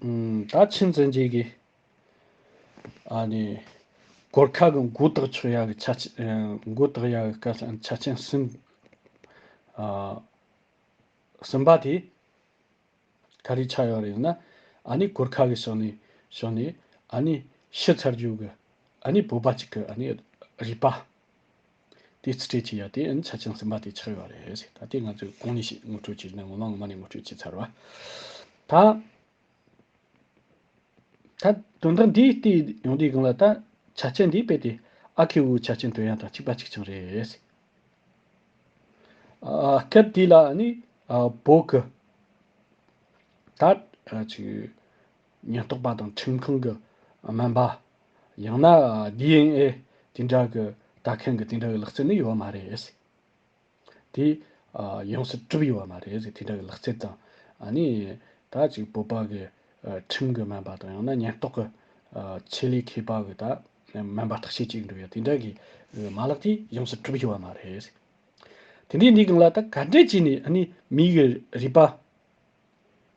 ཨུམ། ད་ཆིན་བཙན་རྒྱལ་གྱིས་ཨ་ནི་གོར་ཁ་གི་མགོ་བཏགས་ཆོག་ཡ་གི་ཆ་ཆ་ཨ་མགོ་བཏགས་ཡ་གི་སྐབས་སུ་ཆ་རྐྱེན་གསུམ། ཨ་གསུམ་པ་དེ་ག་རེ་ཆགས་ཡོད་རེད་ན། ཨ་ནི་གོར་ཁ་གི་ཕྱོགས་ནས་ཕྱོགས་ནས་ཨ་ནི་ཤི་ཚར་རྒྱུ་གི་ཨ་ནི་བོད་པ་གཅིག་གི་ཨ་ནི་རུས་པ། དེ་རྩིས་སྤྲོད་བྱེད་ཡ་དེ་ཨ་ནི་ཆ་རྐྱེན་གསུམ་པ་དེ་ཆགས་ཡོད་རེད་ཟེར། ད་དེ་ང་ཚོས་གོང་ནས་ཞིག་ངོ་སྤྲོད་བྱས་ནས་ངོ་མ་ངོ་མ་ནས་ངོ་སྤྲོད་བྱས་ཚར་བ། ད་ད་དོན་དག་འདིའི་སྟེང་ཡོང་དུས་སྒང་ལ་ད་ཆ་རྐྱེན་འདི་རྦད་དེ་ཨ་ཁུ་བོའི་ཆ་རྐྱེན་སྟོན་ཡ་དང་གཅིག་པ་གཅིག་རྐྱང་རེད་ཟེར། ཨ་སྐབས་དེ་ལ་ཨ་ནི་ཨ་བོད་ཀྱི་ད་ཨ་ཅིག་ཉེན་རྟོག་པ་དང་ཁྲིམས་ཁང་གི་སྨན་པ། ཡང་ན་ཨ་ཌི་ཨེན་ཨེ་དེ་འདྲ་གི་ལྟ་མཁན་གི་དེ་འདྲ་གི་ལག་རྩལ་ནི་ཡོད་མ་རེད། དེ་ཨ་ཡོངས་སུ་གྲུབ་ཡོད་པ་མ་རེད་ཟེར། དེ་འདྲ་གི་ལག་རྩལ་དང་ཨ་ནི་ད་ཅིག་བོད་པ་གི་ཨ་ཁྲིམས་ཀྱི་སྨན་པ་དང་ཡང་ན་ཉེན་རྟོག་གི་ཨ་ཆེད་ལས་མཁས་པ་གི་ད་སྨན་པ་བརྟག་དཔྱད་ཅིག་འགྲོ་ཡ་དེ་འདྲ་གི་མ་ལག་དེ་ཡོངས་སུ་གྲུབ་ཡོད་པ་མ་རེད་ཟེར། དེ་འདྲའི་འདི་སྒང་ལ་ད་ག་འདྲས་བྱས་ནས་ཨ་ནི་མི་གི་རུས་པ།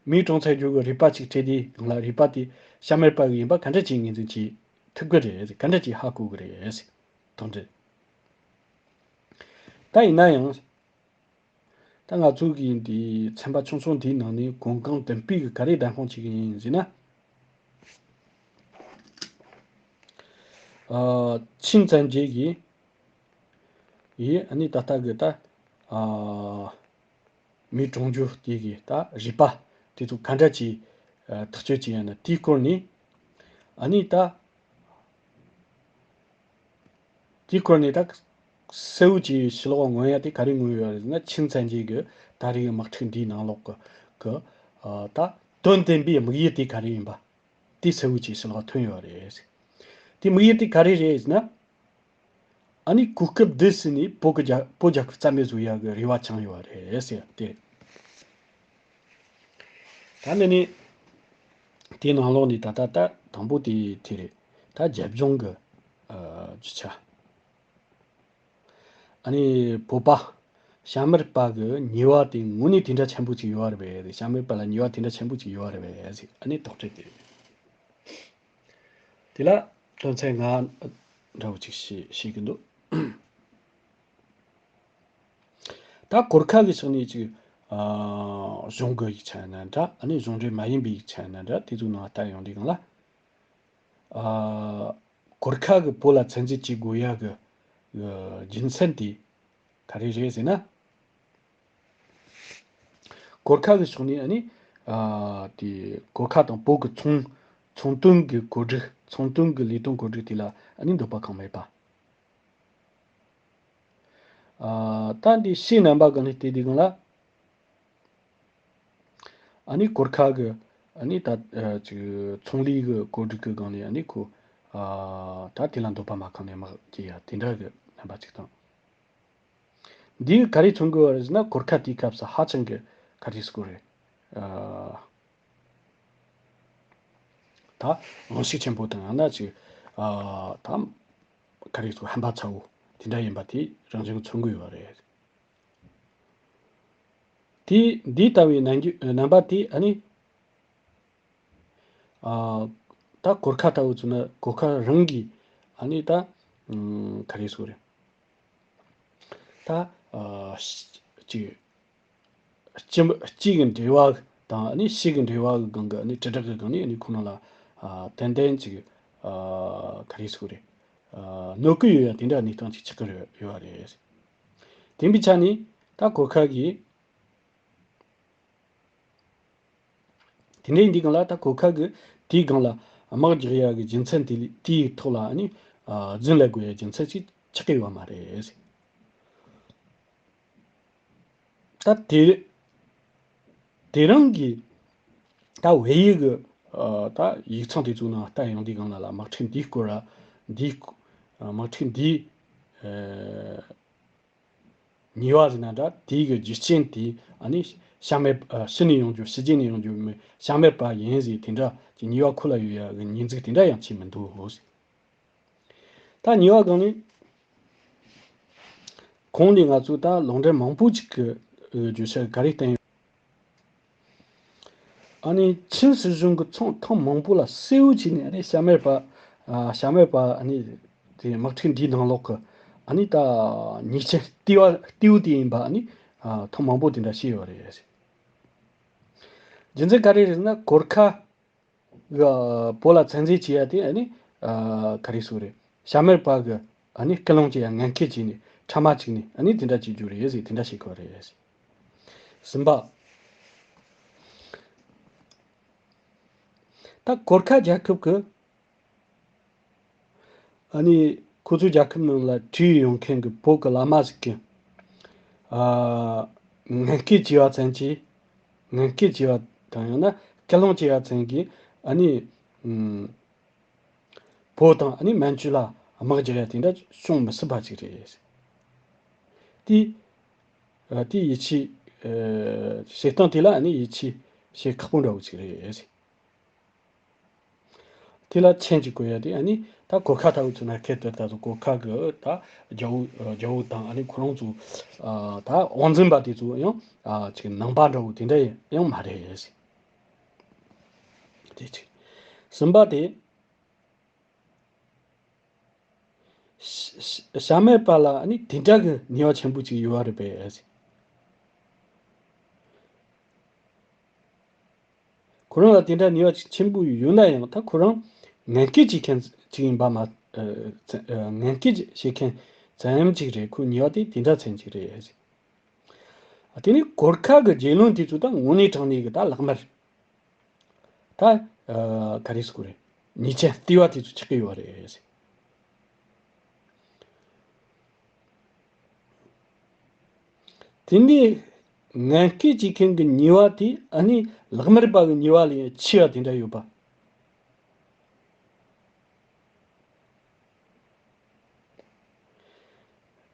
མིའི་གྲོང་ཚོར་འགྱུར་གི་རུས་པ་ཅིག་སྤྲད་དུས་སྒང་ལ་རུས་པ་དེ་ཤ་མེད་པ་གི་ཡིན་པ་ག་འདྲས་ཅིག་ངོས་འཛིན་བྱེད་ཐུབ་གི་རེད། ག་འདྲས་ཅིག་ཧ་གོ་གི་རེད། དོན་འགྲེལ། ད་ཡིན་ན་ཡང་། ད་ང་ཚོ་གི་འདི་ཚན་པ་ཆུང་ཆུང་འདིའི་ནང་ནས་གོ་སྐབས་བདུན་པའི་གི་ག་རེ་བདམས་ཁོངས་བྱེད་ཀྱི་ཡིན་ཟེར་ན། ཨ་ཆིན་བཙན་རྒྱལ་གྱིས་ཡིས་ཨ་ནི་ད་ལྟ་གི་ད་ཨ་མི་གྲོང་ཁྱེར་དེ་གི་ད་རུས་པ་དེ་ཚོ་ག་འདྲ་ཅིག་ཨ་ཐག་གཅོད་བྱས་ཡོད་ན་དེའི་སྐོར་ནས་ཨ་ནི་ད། དེའི་སྐོར་ནས་ད་གསལ་བོ་ཅིག་ཕྱི་ལོགས་མངོན་ཡ་དེ་ག་རེ་མངོན་ཡོད་རེད་ཟེར་ན། ཆིན་བཙན་རྒྱལ་གྱི་ད་རེས་ཀྱི་དམག་འཁྲུག་འདིའི་ནང་ལོགས་ཀྱི་ཀྱི་ཨ་ད་དོན་བདུན་པའི་དམིགས་ཡུལ་དེ་ག་རེ་ཡིན་པ་དེ་གསལ་བོ་ཅིག་ཕྱི་ལོགས་ཐོན་ཡོད་རེད། དེ་དམིགས་ཡུལ་དེ་ག་རེ་རེད་ཟེར་ན། ཨ་ནི་གོ་སྐབས་འདི་ཟིན་ནས་བོད་ཀྱི་རྒྱ་བོད་རྒྱལ་ཁབ་རྩ་མེད་བཟོ་ཡ་གི་རེ་བ་བཅངས་ཡོད་རེད་ཟེར་ཏེ། ད་འདི་ནི་དེའི་ནང་ལོགས་ནས་ད་ལྟ་ད་དང་པོ་དེ་དེ་རེད། ད་རྒྱབ་ལྗོངས་ཀྱི་ཨ་རྒྱུ་ཆ། ཨ་ནི་བོད་པ་ཤ་མེད་པ་གི་ཉེས་པ་དེ་དངོས་གནས་དེ་འདྲ་ཆེན་པོ་ཅིག་ཡོད་རེད་པས། ཤ་མེད་པ་ལ་ཉེས་པ་དེ་འདྲ་ཆེན་པོ་ཅིག་ཡོད་རེད་པས་ཟེར། ཨ་ནི་དོགས་གྲོས་དེ་རེད། དེ་ལ་དོན་ཚན་ལྔ་འདྲ་བོ་ཅིག་ཤེས་ཤེས་ཀྱི་འདུག་ད་གོར་ཁ་གི་ཕྱོགས་ནས་ཅིག་ཨ་གཞུང་གི་ཡིག་ཆ་ཡིན་ན་འདྲ། ཨ་ནི་གཞུང་འབྲེལ་མ་ཡིན་པའི་ཡིག་ཆ་ཡིན་ན་འདྲ། དེ་ཚོའི་ནང་ལྟ་ཡོང་དུས་སྒང་ལ། ཨ་གོར་ཁ་གི་བོད་ལ་བཙན་འཛུལ་བྱེད་དགོས་ཡ་གི་རྒྱུ་མཚན་དེ་ག་རེ་རེད་ཟེར་ན། གོར་ཁ་གི་ཕྱོགས་ནས་ཨ་ནི་ཨ་དེ་གོར་ཁ་དང་བོད་ཀྱི་ཚོང་ཚོང་དོན་གྱི་བཀོད་སྒྲིག་ཚོང་དོན་གྱི་ལས་དོན་བཀོད་སྒྲིག་དེ་ལ་ཨ་ནི་འདོད་པ་གང་མེད་པ། ཨ་ད་འདི་ཕྱིའི་རྣམ་པ་གང་ནས་བལྟས་དུས་སྒང་ལ། ཨ་ནི་གོར་ཁ་གི་ཨ་ནི་ད་ཨ་ཅིག་ཚོང་ལས་གི་བཀོད་སྒྲིག་གི་སྒང་ནས་ཨ་ནི་ཁོ་ཨ་ད་དེ་ལ་འདོད་པ་མ་ཁེངས་ནས་དམག་རྒྱག་ཡ་དེ་འདྲ་གི་རྣམ་པ་ཅིག་དང་། འདིས་ག་རེ་མཚོན་གི་ཡོད་རེད་ཟེར་ན། གོར་ཁ་དེའི་སྐབས་སུ་ཧ་ཅང་གི་ག་རེ་ཟེར་དགོས་རེད། ཨ་ད་དབང་ཤུགས་ཆེན་པོ་དང་ཡང་ན་ཅིག་ཨ་ད་ག་རེ་ཟེར་དགོས། ཧམ་པ་ཚ་བོ་དེ་འདྲ་ཡིན་པ་དེ་རང་བཞིན་མཚོན་གི་ཡོད་རེད། དེ་འདི་ལྟ་བུའི་རྣམ་འགྱུར་རྣམ་པ་དེ་ཨ་ནི་ཨ་ད་གོར་ཁ་ལྟ་བུ་ཚོ་ན་གོར་ཁ་རང་གིས་ཨ་ནི་ད་ཨུམ་ག་རེ་ཟེར་དགོས་རེད། ད་ཅིག་སྤྱི་སྤྱི་གི་འབྲེལ་བ་དང་ནི་ཕྱི་གི་འབྲེལ་བ་གི་སྒང་གི་ནི་དྲིལ་བསྒྲགས་གི་སྒང་ནས་ནི་ཁོ་རང་ལ་ཏན་ཏན་ཅིག་ག་རེ་ཟེར་དགོས་རེད། གནོད་ཀྱི་ཡོད་ཡ་དེ་འདྲ་གནས་སྟངས་ཅིག་ཆགས་ཀྱི་ཡོད་ཡོད་པ་རེད། དེ་འདྲའི་ཆ་ནས་ད་གོར་ཁ་གིས། དེ་འདྲའི་འདི་སྒང་ལ་ད་གོར་ཁ་གི་དེའི་སྒང་ལ་དམག་རྒྱག་ཡ་གི་རྒྱུ་མཚན་དེ་དེའི་ཐོག་ལ་ནི་རྫུན་ལས་དགོས་ཡ་རྒྱུ་མཚན་ཅིག་ཆགས་ཀྱི་ཡོད་མ་རེད། ད་དེ་དེ་རིང་གི་ད་བལ་ཡུལ་གི་ད་ཡིག་ཚང་དེ་ཚོའི་ནང་ལྟ་ཡོང་དུས་སྒང་ལ་ལ་དམག་འཁྲུག་འདིའི་སྐོར་ལ་འདིའི་དམག་འཁྲུག་འདིའི། ཉེས་པ་ཟེར་ན་འདྲ། དེའི་གི་རྒྱུ་རྐྱེན་དེ་ཨ་ནི་ཤ་མེད་ཨ་ཕྱི་ནས་ཡོང་རྒྱུ་ཕྱི་རྒྱལ་ནས་ཡོང་རྒྱུ་མི་ཤ་མེད་པ་ཡིན་ཟེར་དེ་འདྲ་གི་ཉེས་པ་ཁོ་ལ་ཡོད་ཡ་གི་ཉེས་འཛུགས་དེ་འདྲ་ཡང་བྱས་མི་འདུག་ད་ཉེས་པ་སྒང་ནས་གོང་ནས་ང་ཚོས་ད་ལུང་འདྲེན་མང་པོ་ཅིག་གི་བརྗོད་བྱ་ག་རེ་བསྟན་ཡོད། ཨ་ནི་ཆིན་སྲིད་གཞུང་གི་ཚོང་ཐེངས་མང་པོ་ལ་གསལ་བོ་བྱས་ནས་ཨ་ནི་ཤ་མེད་པ་ཨ་ཤ་མེད་པ་ཨ་ནི་དེ་དམག་འཁྲུག་འདིའི་ནང་ལོགས་ཀྱི་ཨ་ནི་ད་ཉེས་ཆད་ལྟེ་བ་ལྟེ་བ་དེ་ཡིན་པ་ཨ་ནི་ཨ་ཐེངས་མང་པོ་དེ་འདྲ་བཤད་ཡོད་རེད། རྒྱུ་མཚན་ག་རེ་རེད་ཟེར་ན་གོར་ཁ་གི་བོད་ལ་བཙན་འཛུལ་བྱས་ཡ་དེ་ཨ་ནི་ཨ་ག་རེ་ཟེར་རེད། ཤ་མེད་པ་གི་ཨ་ནི་སྐུལ་སློང་བྱས་ཡ་ངན་སྐུལ་བྱས་ནས་ཕྲ་མ་བཅུག་ནས་ཨ་ནི་དེ་འདྲ་བྱེད་རྒྱུ་རེད་ཟེར་དེ་འདྲ་བཤད་གི་ཡོད་རེད། གསུམ་པ། ད་གོར་ཁ་རྒྱལ་ཁབ་ཀྱི་ཨ་ནི་ཁོ་ཚོའི་རྒྱལ་ཁབ་ནང་ལ་བྲོས་ཡོང་མཁན་གྱི་བོད་ཀྱི་བླ་མ་ཟིག་གིས་ཨ་ངན་སྐུལ་བྱས་པ་ཙམ་གྱིས་ངན་སྐུལ་བྱས་པ་དང་ཡང་ན་སྐུལ་སློང་བྱས་པ་ཙམ་གྱིས་ཨ་ནི་ཨུམ་བོད་དང་ཨ་ནི་མན་ཇུ་ལ་དམག་རྒྱག་ཡ་དེ་འདྲ་བྱུང་མི་སྲིད་པ་ཅིག་རེད། དེ་ཨ་དེ་ཡིད་ཆེས་ཨ་བྱེད་སྟངས་དེ་ལ་ཨ་ནི་ཡིད་ཆེས་བྱེད་ཁག་པོ་འདྲ་བོ་ཅིག་རེད། དེ་ལ་མཆན་གཅིག་བཀོད་ཡ་དེ་ཨ་ནི་ད་གོར་ཁ་ལྟ་བུ་ཚོ་ན་ཁེལ་དེར་ད་ཚོ་གོར་ཁ་གི་ད་རྒྱལ་པོ་རྒྱལ་པོ་དང་ཨ་ནི་ཁོ་རང་ཚོ་ཨ་ད་དབང་འཛིན་པ་དེ་ཚོ་ཡང་ཨ་ཅིག་ནང་པ་འདྲ་བོ་དེ་འདྲ་ཡང་མ་རེད། དེ་གཅིག་གསུམ་པ་དེ། ཤ་ཤ་མེད་པ་ལ་ནི་དེ་འདྲ་གི་ནུས་པ་ཆེན་པོ་ཅིག་ཡོད་རེད་པས། ཁོ་རང་ལ་དེ་འདྲ་ནུས་པ་ཅིག་ཆེན་པོ་ཡོད་ན་ཡང་ད་ཁོ་རང་ངན་སྐུལ་བྱེད་མཁན་ཅིག་ཡིན་པ་མ་ཨ་ཨ་ངན་སྐུལ་བྱེད་མཁན་ཙམ་ཅིག་རེད། ཁོའི་ནུས་པ་དེ་དེ་འདྲ་ཙམ་ཅིག་རེད། དེ་ནི་གོར་ཁ་གི་རྒྱལ་བློན་དེ་ཚོ་ད་དངོས་གནས་དྲང་གནས་ཀྱི་ད་ལག་དམར། ད་ཨ་ག་རེ་ཟེར་དགོས་རེད། ཉེས་ཆད་ལྟེ་བ་དེ་ཚོ་ཆགས་ཀྱི་ཡོད་རེད། དེ་ནས་ངན་སྐུལ་བྱེད་མཁན་གྱི་ཉེས་པ་དེ་ཨ་ནི་ལག་དམར་པ་གི་ཉེས་པ་ལས་ཆེ་བ་དེ་འདྲ་ཡོད་པ།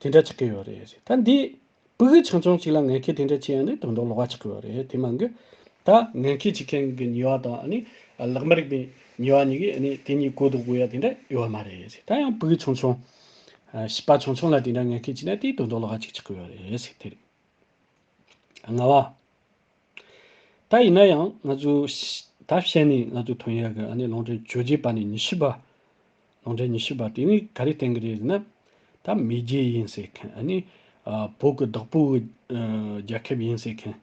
དེ་འདྲ་ཆགས་ཀྱི་ཡོད་རེད། ད་འདི་ཕྲུ་གུ་ཆུང་ཆུང་ཞིག་ལ་ངན་སྐུལ་དེ་འདྲ་བྱེད་ཡ་ནི་དོན་དག་ལོགས་ཀ་ཆགས་ཀྱི་ཡོད་རེད། དེ་མ་གི་ད་ངན་སྐུལ་བྱེད་མཁན་གྱི་ཉེས་པ་དང་ཨ་ནི་ལག་དམར་གྱི་ཉེས་པ་གཉིས་ཀྱི་ཨ་ནི་དེ་གཉིས་གོ་ལྡོག་དགོས་ཡ་དེ་འདྲ་ཡོད་མ་རེད། ད་ཡང་ཕྲུ་གུ་ཆུང་ཆུང་བྱིས་པ་ཆུང་ཆུང་ལ་དེ་འདྲ་ངན་སྐུལ་བྱས་ན་དེ་དོན་དག་ལོགས་ཀ་ཅིག་ཆགས་ཀྱི་ཡོད་རེད་ཟེར་དེ་རེད། ལྔ་པ། ད་ཡིན་ན་ཡང་ང་ཚོ་ཤ་ད་བཤད་ནས་ང་ཚོ་ཐོན་ཡག་གི་ཨ་ནི་ལུང་འདྲེན་བཅོ་བརྒྱད་པ་ནས་ཉི་ཤུ་པ། ལུང་འདྲེན་ཉི་ཤུ་པ་དེ་ནི་ག་རེ་བསྟན་གི་རེད་ཟེར་ན། ད་མེས་རྒྱལ་ཡིན་ཟེར་མཁན་ཨ་ནི་ཨ་བོད་ཀྱི་བདག་པོའི་ཨ་རྒྱལ་ཁབ་ཡིན་ཟེར་མཁན།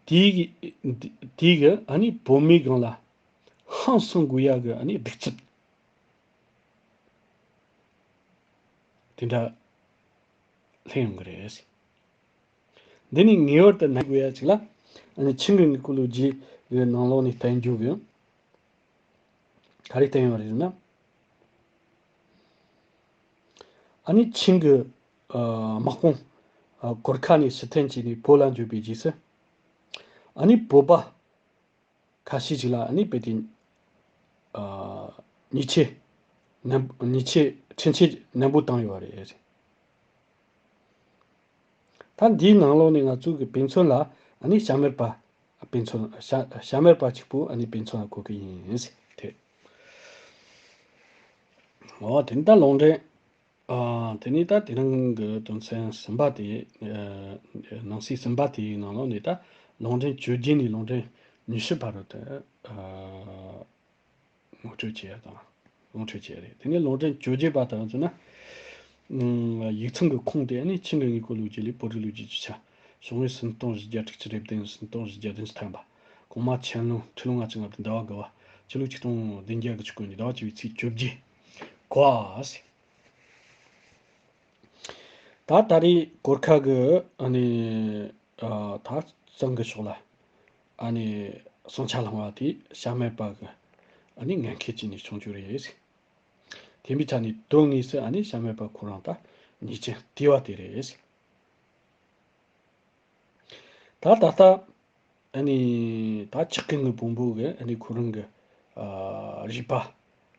དེའི་གི་དེའི་གི་ཨ་ནི་བོད་མིའི་སྒང་ལ་ཧང་སང་དགོས་ཡག་གི་ཨ་ནི་གདུག་རྩུབ་དེ་འདྲ་སླེབས་ཡོང་གི་རེད། འདི་ནི་ངེས་པར་དུ་ནན་དགོས་ཡ་ཅིག་ལ། ཨ་ནི་ཆིང་གི་དངུལ་ཀུ་ལུ་རྗེ་གི་ནང་ལོགས་ནས་བསྟན་རྒྱུ་གི་ག་རེ་བསྟན་ཡོད་རེད་ཟེར་ན། ཨ་ནི་ཆིང་གི་ཨ་དམག་དཔུང་ཨ་གོར་ཁ་ནས་ཕྱིར་འཐེན་བྱས་ནས་བོད་ལ་འབྱོར་བའི་རྗེས་སུ། ཨ་ནི་བོད་པ་ཁ་ཤས་ཅིག་ལ་ཨ་ནི་དཔེ་དེ་ཨ་ཉེས་ཆད་ནན་ཉེས་ཆད་ཁྲིམས་ཆད་ནན་པོ་བཏང་ཡོད་རེད། ད་འདིའི་ནང་ལོགས་ནས་ང་ཚོ་གི་དཔེ་མཚོན་ལ་ཨ་ནི་ཤ་མེད་པ་དཔེ་མཚོན་ཤ་ཤ་མེད་པ་གཅིག་པུ་ཨ་ནི་དཔེ་མཚོན་ལ་གོ་གི་ཡིན་ཟེར་དེ། འོ་དེ་ནི་ད་ལུང་འདྲེན། ཨ་དེ་ནི་ད་དེ་རིང་གི་དོན་ཚན་གསུམ་པ་དེ། ཨ་ནང་གསེས་གསུམ་པ་དེའི་ནང་ལོགས་ནས་ད་ལུང་འདྲེན་བཅོ་བརྒྱད་ནས་ལུང་འདྲེན་ཉི་ཤུ་བར་དུ་ཨ་ངོ་སྤྲོད་བྱས་ཡ་དང་ངོ་སྤྲོད་བྱས་ཡ་རེད། དེ་ནས་ལུང་འདྲེན་བཅོ་བརྒྱད་པ་དང་བརྩིས་ན། ཡིག་ཚང་གི་ཁུངས་དེ་ནི་ཆིང་གི་དངོས་པོ་ལོ་རྒྱུས་ལས་བོད་རིགས་ལོ་རྒྱུས་ཀྱི་ཆ། ཤོག་ངོས་སུམ་སྟོང་བཞི་བརྒྱ་དྲུག་ཅུ་རེ་བདུན། སུམ་སྟོང་བཞི་བརྒྱ་བདུན་ཅུ་ཐམ་པ། གོང་མ་ཆན་ལུང་ཁྲི་ལོ་ལྔ་བཅུ་ང་དྲུག་ཟླ་བ་དགུ་པ། སྤྱི་ལོ་ཆིག་སྟོང་བདུན་བརྒྱ་དགུ་བཅུ་གོ་གཉིས་ཟླ་བ་བཅུ་པའི་ཚེས་བཅོ་བརྒྱད། ཀ་ཟེར། ད་ད་རེས་གོར་ཁ་གི་ཨ་ནི་ཨ་ད་གཙང་གི་ཕྱོགས་ལ་ཨ་ནི་ཟིང་ཆ་སློང་བ་དེ་བྱམས་མེད་པ་གི་ཨ་ནི་ངན་སྐད་ཅིག་ནས་བྱུང་རྒྱུ་རེད། དེ་འདྲའི་ཆ་ནས་དོན་དངོས་སུ་ཨ་ནི་བྱམས་མེད་པ་ཁོ་རང་ད་ཉེས་ཅན་ལྟེ་བ་དེ་རེད། ད་ད་ལྟ་ཨ་ནི་ད་ཆག་གི་ངུ་བོན་པོ་གི་ཨ་ནི་ཁོ་རང་གི་ཨ་རུས་པ་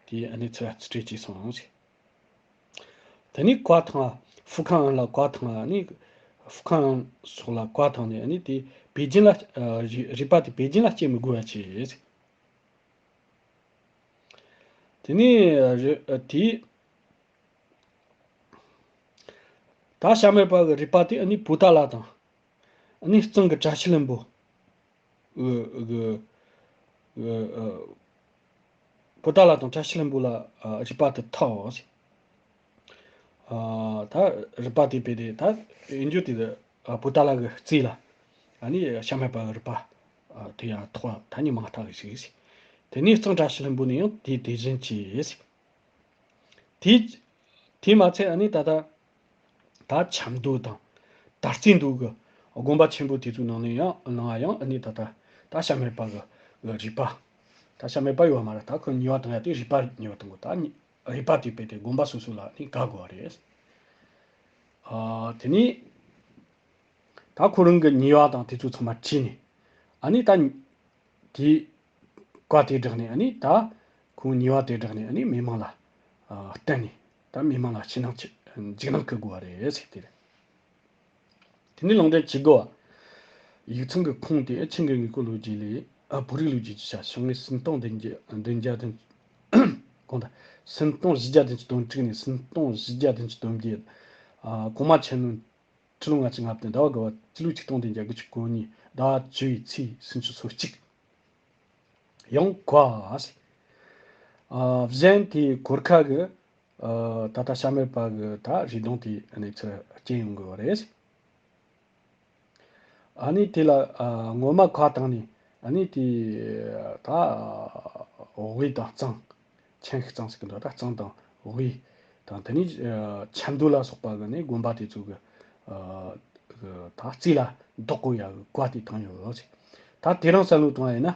དེ་ཨ་ནི་ཚུར་རྩིས་སྤྲད་བྱས་སོང་ཟེར། དེ་ནས་བཀའ་ཐང་། ཧྥུ་ཁང་ཨན་ལ་བཀའ་ཐང་ཨ་ནི་ཧྥུ་ཁང་ཨན་སོགས་ལ་བཀའ་ཐང་ནས་ཨ་ནི་དེ་པེ་ཅིན་ལ་ཨ་རུས་རུས་པ་དེ་པེ་ཅིན་ལ་སྐྱེལ་མི་དགོས་པ་བྱས། དེ་ནས་རུ་དེ་ད་བྱམས་མེད་པ་གི་རུས་པ་དེ་ཨ་ནི་པུ་ཏ་ལ་དང་། ཨ་ནི་གཙང་གི་བཀྲ་ཤིས་ལྷུན་པོ། གི་གི་གི་ཨ་པུ་ཏ་ལ་དང་བཀྲ་ཤིས་ལྷུན་པོ་ལ་ཨ་རུས་པ་དེ་ཐོགས། ཨ་ད་རུས་པ་དེ་དཔེ་དེ་ད་ཡིན་རྒྱུ་དེ་ཨ་པུ་ཏ་ལ་གི་རྩིས་ལ་ཨ་ནི་བྱམས་མེད་པ་གི་རུས་པ་ཨ་དེ་ཡང་ཐོགས་ཐ་སྙད་མང་དག་གི་ཞིག་ཟེར། དེ་ནས་གཙང་བཀྲ་ཤིས་ལྷུན་པོ་ནས་ཡང་དེ་དེ་བཞིན་གྱིས་ཟེར། དེ་དེ་མ་ཚད་ཨ་ནི་ད་ལྟ་ད་ཆབ་མདོ་དང་དར་རྩེ་མདོ་གི་དགོན་པ་ཆེན་པོ་དེ་ཚོའི་ནང་ནས་ཡང་ནང་ཡང་ཨ་ནི་ད་ལྟ་ད་བྱམས་མེད་པ་གི་རུས་པ། ད་བྱམས་མེད་པ་ཡོད་མ་རེད། ད་ཁོ་ཉེས་པ་བཏང་ཡ་དེ་རུས་པ་ཉེས་པ་བཏང་དགོས། ད་རུས་པ་དེ་དཔེ་དེ་དགོན་པ་སོ་སོ་ལ་ནི་དགག་དགོས་པ་རེད། ཨ་དེ་ནས་ད་ཁོ་རང་གི་ཉེས་པ་དང་དེ་ཚོ་ཚང་མ་བྲིས་ནས་ཨ་ནི་ད་དེ་བཀའ་དེ་བསྒྲགས་ནས་ཨ་ནི་ད་ཁོ་ཉེས་པ་དེ་བསྒྲགས་ནས་ཨ་ནི་མི་མང་ལ་ཨ་བསྟན་ནས་ད་མི་མང་ལ་ཕྱི་ནང་ཕྱི་འཇིགས་སྣང་སྐུལ་དགོས་པ་རེད་ཟེར་དེ་རེད། དེ་ནས་ལུང་འདྲེན་བྱེད་དགོས་པ། ཡིག་ཚང་གི་ཁུངས་དེ་ཆིང་གི་དངོས་པོ་ལོ་རྒྱུས་ལས་ཨ་བོད་རིགས་ལོ་རྒྱུས་ཀྱི་ཆ། ཤོག་ངོས་སུམ་སྟོང་བདུན་བརྒྱ་བདུན་བརྒྱ་དང་། གོང་དུ་སུམ་སྟོང་བཞི་བརྒྱ་བདུན་ཅུ་དོན་དྲུག་ནས་སུམ་སྟོང་བཞི་བརྒྱ་བདུན་ཅུ་དོན་བརྒྱད། ཨ་གོང་མ་ཆེན་མོ་ཁྲི་ལོ་ལྔ་བཅུ་ང་བདུན་ཟླ་བ་དགུ་པ་སྤྱི་ལོ་ཆིག་སྟོང་བདུན་བརྒྱ་དགུ་བཅུ་གོ་གཉིས་ཟླ་བ་བཅུ་པའི་ཚེས་སུམ་ཅུ་སོ་གཅིག་ཡང་ཀ་ཟེར། ཨ་གཞན་དེའི་གོར་ཁ་གི་ཨ་ད་ལྟ་བྱམས་མེད་པ་གི་ད་རུས་གདུང་དེ་ཨ་ནི་ཚུར་སྐྱེལ་ཡོང་དགོས་པ་རེད། ཨ་ནི་དེ་ལ་ཨ་ངོ་མ་ཁ་བཏང་ནས་ཨ་ནི་དེ་ད་དབུས་དང་གཙང་། ཆེན་ཤོས་གཙང་ཟེར་གི་འདུག་ད་གཙང་དང་དབུས་དང་དེ་ནས་ཨ་ཆབ་མདོ་ལ་སོགས་པ་གི་ནི་དགོན་པ་དེ་ཚོ་གི་ཨ་གི་ད་རྩིས་ལ་བདག་དགོས་ཡ་གི་བཀའ་དེ་བཏང་ཡོད་ཟེར། ད་དེ་རིང་བསམ་བློ་བཏང་བ་ཡིན་ན།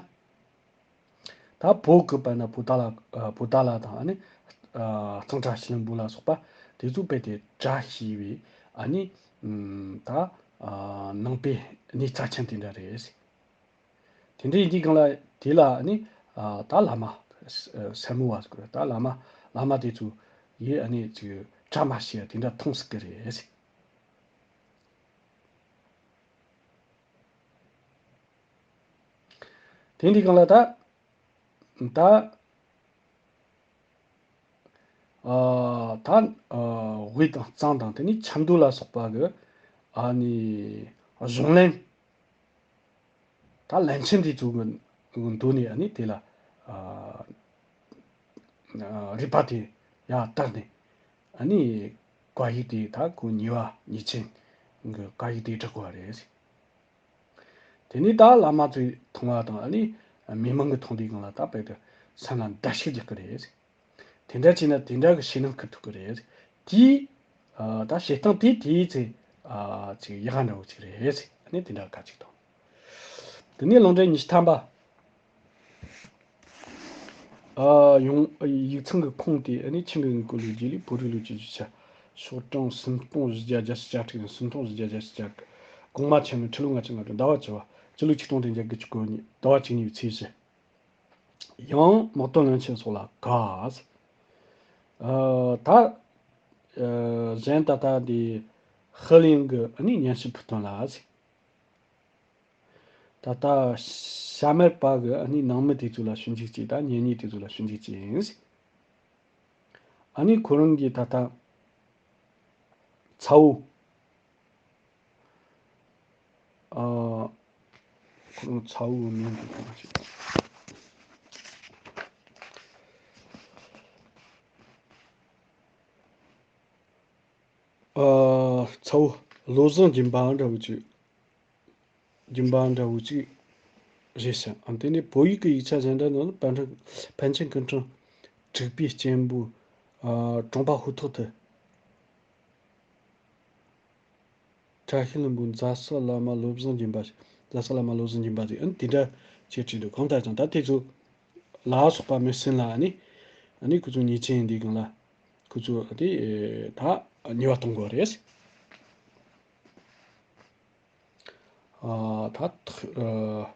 ད་བོད་ཀྱི་དཔེར་ན་པུ་ཏ་ལ་ཨ་པུ་ཏ་ལ་དང་ཨ་ནི་ཨ་གཙང་བཀྲ་ཤིས་ལྷུན་པོ་ལ་སོགས་པ་དེ་ཚོ་དཔེ་དེ་བཀྲ་ཤིས་པའི་ཨ་ནི་ཨམ་ད་ཨ་ནང་པའི་གནས་རྩ་ཆེན་དེ་འདྲ་རེད། དེ་འདྲ་ཡིན་དུས་སྒང་ལ་དེ་ལ་ཨ་ནི་ཨ་ད་བླ་མ་ཨ་སེར་མོ་བ་ཟེར་གི་རེད། ད་བླ་མ་བླ་མ་དེ་ཚོ་ཡིས་ཨ་ནི་ཅིག་བཀྲ་མ་ཤིས་པ་དེ་འདྲ་མཐོང་སྲིད་གི་རེད། དེ་འདྲའི་སྒང་ལ་ད་ད་ཨ་ད་ཨ་དབུས་དང་གཙང་དང་དེ་ནས་ཆབ་མདོ་ལ་སོགས་པ་གི་ཨ་ནི་གཞུང་ལམ་ད་ལམ་ཆེན་དེ་ཚོ་གི་མདོ་ནས་ཨ་ནི་དེ་ལ་ཨ་རུས་པ་དེ་ཡར་བཏགས་ནས་ཨ་ནི་བཀའ་ཡིག་དེ་ད་ཁོ་ཉེས་པ་ཉེས་ཅན་གི་བཀའ་ཡིག་དེ་བསྒྲགས་དགོས་པ་རེད། དེ་ནས་ད་བླ་མ་ཚོས་མཐོང་བ་དང་ཨ་ནི་མི་མང་གིས་མཐོང་དུས་སྒང་ལ་ད་དཔེ་དེ་སེམས་ལ་འདར་ཤིག་རྒྱག་གི་རེད། དེ་འདྲ་བྱས་ན་དེ་འདྲ་གི་ཞེད་སྣང་སྐུལ་ཐུབ་ཀྱི་རེད། དེའི་ཨ་ད་བྱེད་སྟངས་དེ་དེའི་ཚེ་ཨ་ཅིག་ཡག་ག་འདྲ་བོ་ཅིག་རེད། ཨ་ནི་དེ་འདྲ་ག་ཅིག་དང་། དེ་ནས་ལུང་འདྲེན་ཉི་ཤུ་ཐམ་པ། ཨ་ཡོང་ཡིག་ཚང་གི་ཁུངས་དེ་ཨ་ནི་ཆིང་གི་དངོས་པོ་ལོ་རྒྱུས་ལས་བོད་རིགས་ལོ་རྒྱུས་ཀྱི་ཆ། ཤོག་གྲངས་སུམ་སྟོང་བཞི་བརྒྱ་བརྒྱད་ཅུ་གྱ་དྲུག་དང་སུམ་སྟོང་བཞི་བརྒྱ་བརྒྱད་ཅུ་གྱ་དྲུག་གོང་མ་ཆེན་མོ་ཁྲི་ལོ་ལྔ་བཅུ་ང་དྲུག་ཟླ་བ་བཅུ་པ། སྤྱི་ལོ་ཆིག་སྟོང་བདུན་བརྒྱ་དགུ་བཅུ་གོ་གཉིས་ཟླ་བ་བཅུ་གཉིས་པའི་ཚེས་བཞི། ཡང་དམག་དོན་བློན་ཆེན་སོགས་ལ་དགའ། ཨ་ད་ཨ་གཞན་ད་ལྟ་འདི་ཧི་ལིང་གི་ཨ་ནི་སྙན་ཞུ་ཕུལ་དོན་ལ། ད་ལྟ་བྱམས་མེད་པ་གི་ཨ་ནི་ནང་མི་དེ་ཚོ་ལ་ཞུ་འཇུག་ཅིག་དང་གཉེན་ཉེ་དེ་ཚོ་ལ་ཞུ་འཇུག་ཅིག་ཡིན། ཨ་ནི་ཁོ་རང་གི་ད་ལྟ་ཚ་བོ། ཨ་ཁོ་རང་ཚ་བོའི་མིང་དེ་ག་ཅིག་ཨ། ཚ་བོ་བློ་བཟང་སྦྱིན་པ་འདྲ་བོ་ཅིག་སྦྱིན་པ་འདྲ་བོ་ཅིག་རེད་ཤག་ཨ། དེ་ནས་བོད་ཡིག་གི་ཡིག་ཆ་གཞན་དག་ནང་ལ་པཎ་ཆེན་པཎ་ཆེན་སྐུ་ཕྲེང་དྲུག་པའི་གཅེན་པོ། ཨ། གྲོང་པ་ཧུ་ཐོག་ཏུ། བཀྲ་ཤིས་ལྷུན་པོའི་རྫ་ས་བླ་མ་བློ་བཟང་སྦྱིན་པ། རྫ་ས་བླ་མ་བློ་བཟང་སྦྱིན་པ་ཟེར། ཨ་ནི་དེ་འདྲ་བྱས་བྲིས་འདུག་གང་ལྟར་ཀྱང་ད་དེ་ཚོ་ལ་སོགས་པ་མི་སྲིད་ལ། ཨ་ནི་ཨ་ནི་ཁོ་ཚོ་ཉེས་ཅན་འདི་སྒང་ལ་ཁོ་ཚོ་དེ་ད་ཉེས་པ་གཏོང་དགོས་རེད། ཨ། ད་ཐག་ཨ།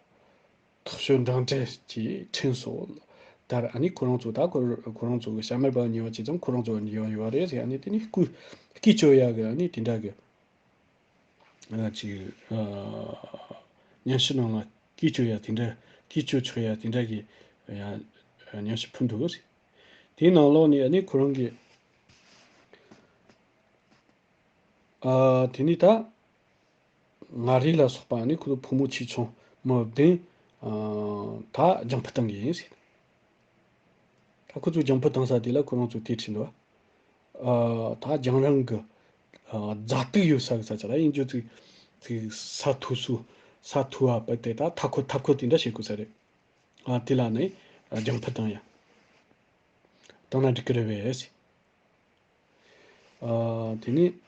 ཐག་གཅོད་འགྲིམ་འགྲུལ་གྱི་ཁྲིམས་སྲོལ་ལྟར། ཨ་ནི་ཁོ་རང་ཚོ་ད་ཁོ་ཁོ་རང་ཚོ་གི་བྱ་མེད་པ་ཉེས་པ་བྱས་ཙང་ཁོ་རང་ཚོ་ཉེས་པ་ཡོད་རེད་ཟེར། ཨ་ནི་དེ་ནི་སྐུ་སྐུ་གཅོད་ཡག་གི་ཨ་ནི་དེ་འདྲ་གི་ཨ་ཅིག་ཨ། སྙན་ཞུ་ནང་ལ་སྐུ་གཅོད་ཡག་དེ་འདྲ། སྐུ་གཅོད་ཆོག་ཡག་དེ་འདྲ་གི་ཡང་སྙན་ཞུ་ཕུལ་འདུག་ཟེར། དེའི་ནང་ལོགས་ནས་ཨ་ནི་ཁོ་རང་གི་ཨ། དེ་ནི་ད་མངའ་རིས་ལ་སོགས་པ་ནི་ཁོ་ཚོ་ཕོ་མོ་ཆེ་ཆུང་མི་བདུན། ཨ། ད་རྒྱང་འཕུར་བཏང་གི་ཡིན་ཟེར། ད་ཁོ་ཚོ་རྒྱང་འཕུར་བཏང་ས་དེ་ལ་ཁོ་རང་ཚོ་དེབ་ཁྲིད་འདུག་ཨ། ད་རྒྱང་རིང་གི་ཨ། རྫ་སྟེང་ཡོད་ས་གི་ས་ཆ་ལ་ཡིན་རྒྱུ་ཅིག་ཅིག་ས་མཐོ་སོ། ས་མཐོ་བ་བ་དེ་ད་མཐའ་འཁོར་མཐའ་འཁོར་དེ་འདྲ་བྱེད་དགོས་ས་རེད། ཨ། དེ་ལ་ནི་རྒྱང་འཕུར་བཏང་ཡ་བཏང་ན་འགྲིག་གི་རེད་པས། ཨ། དེ་ནས་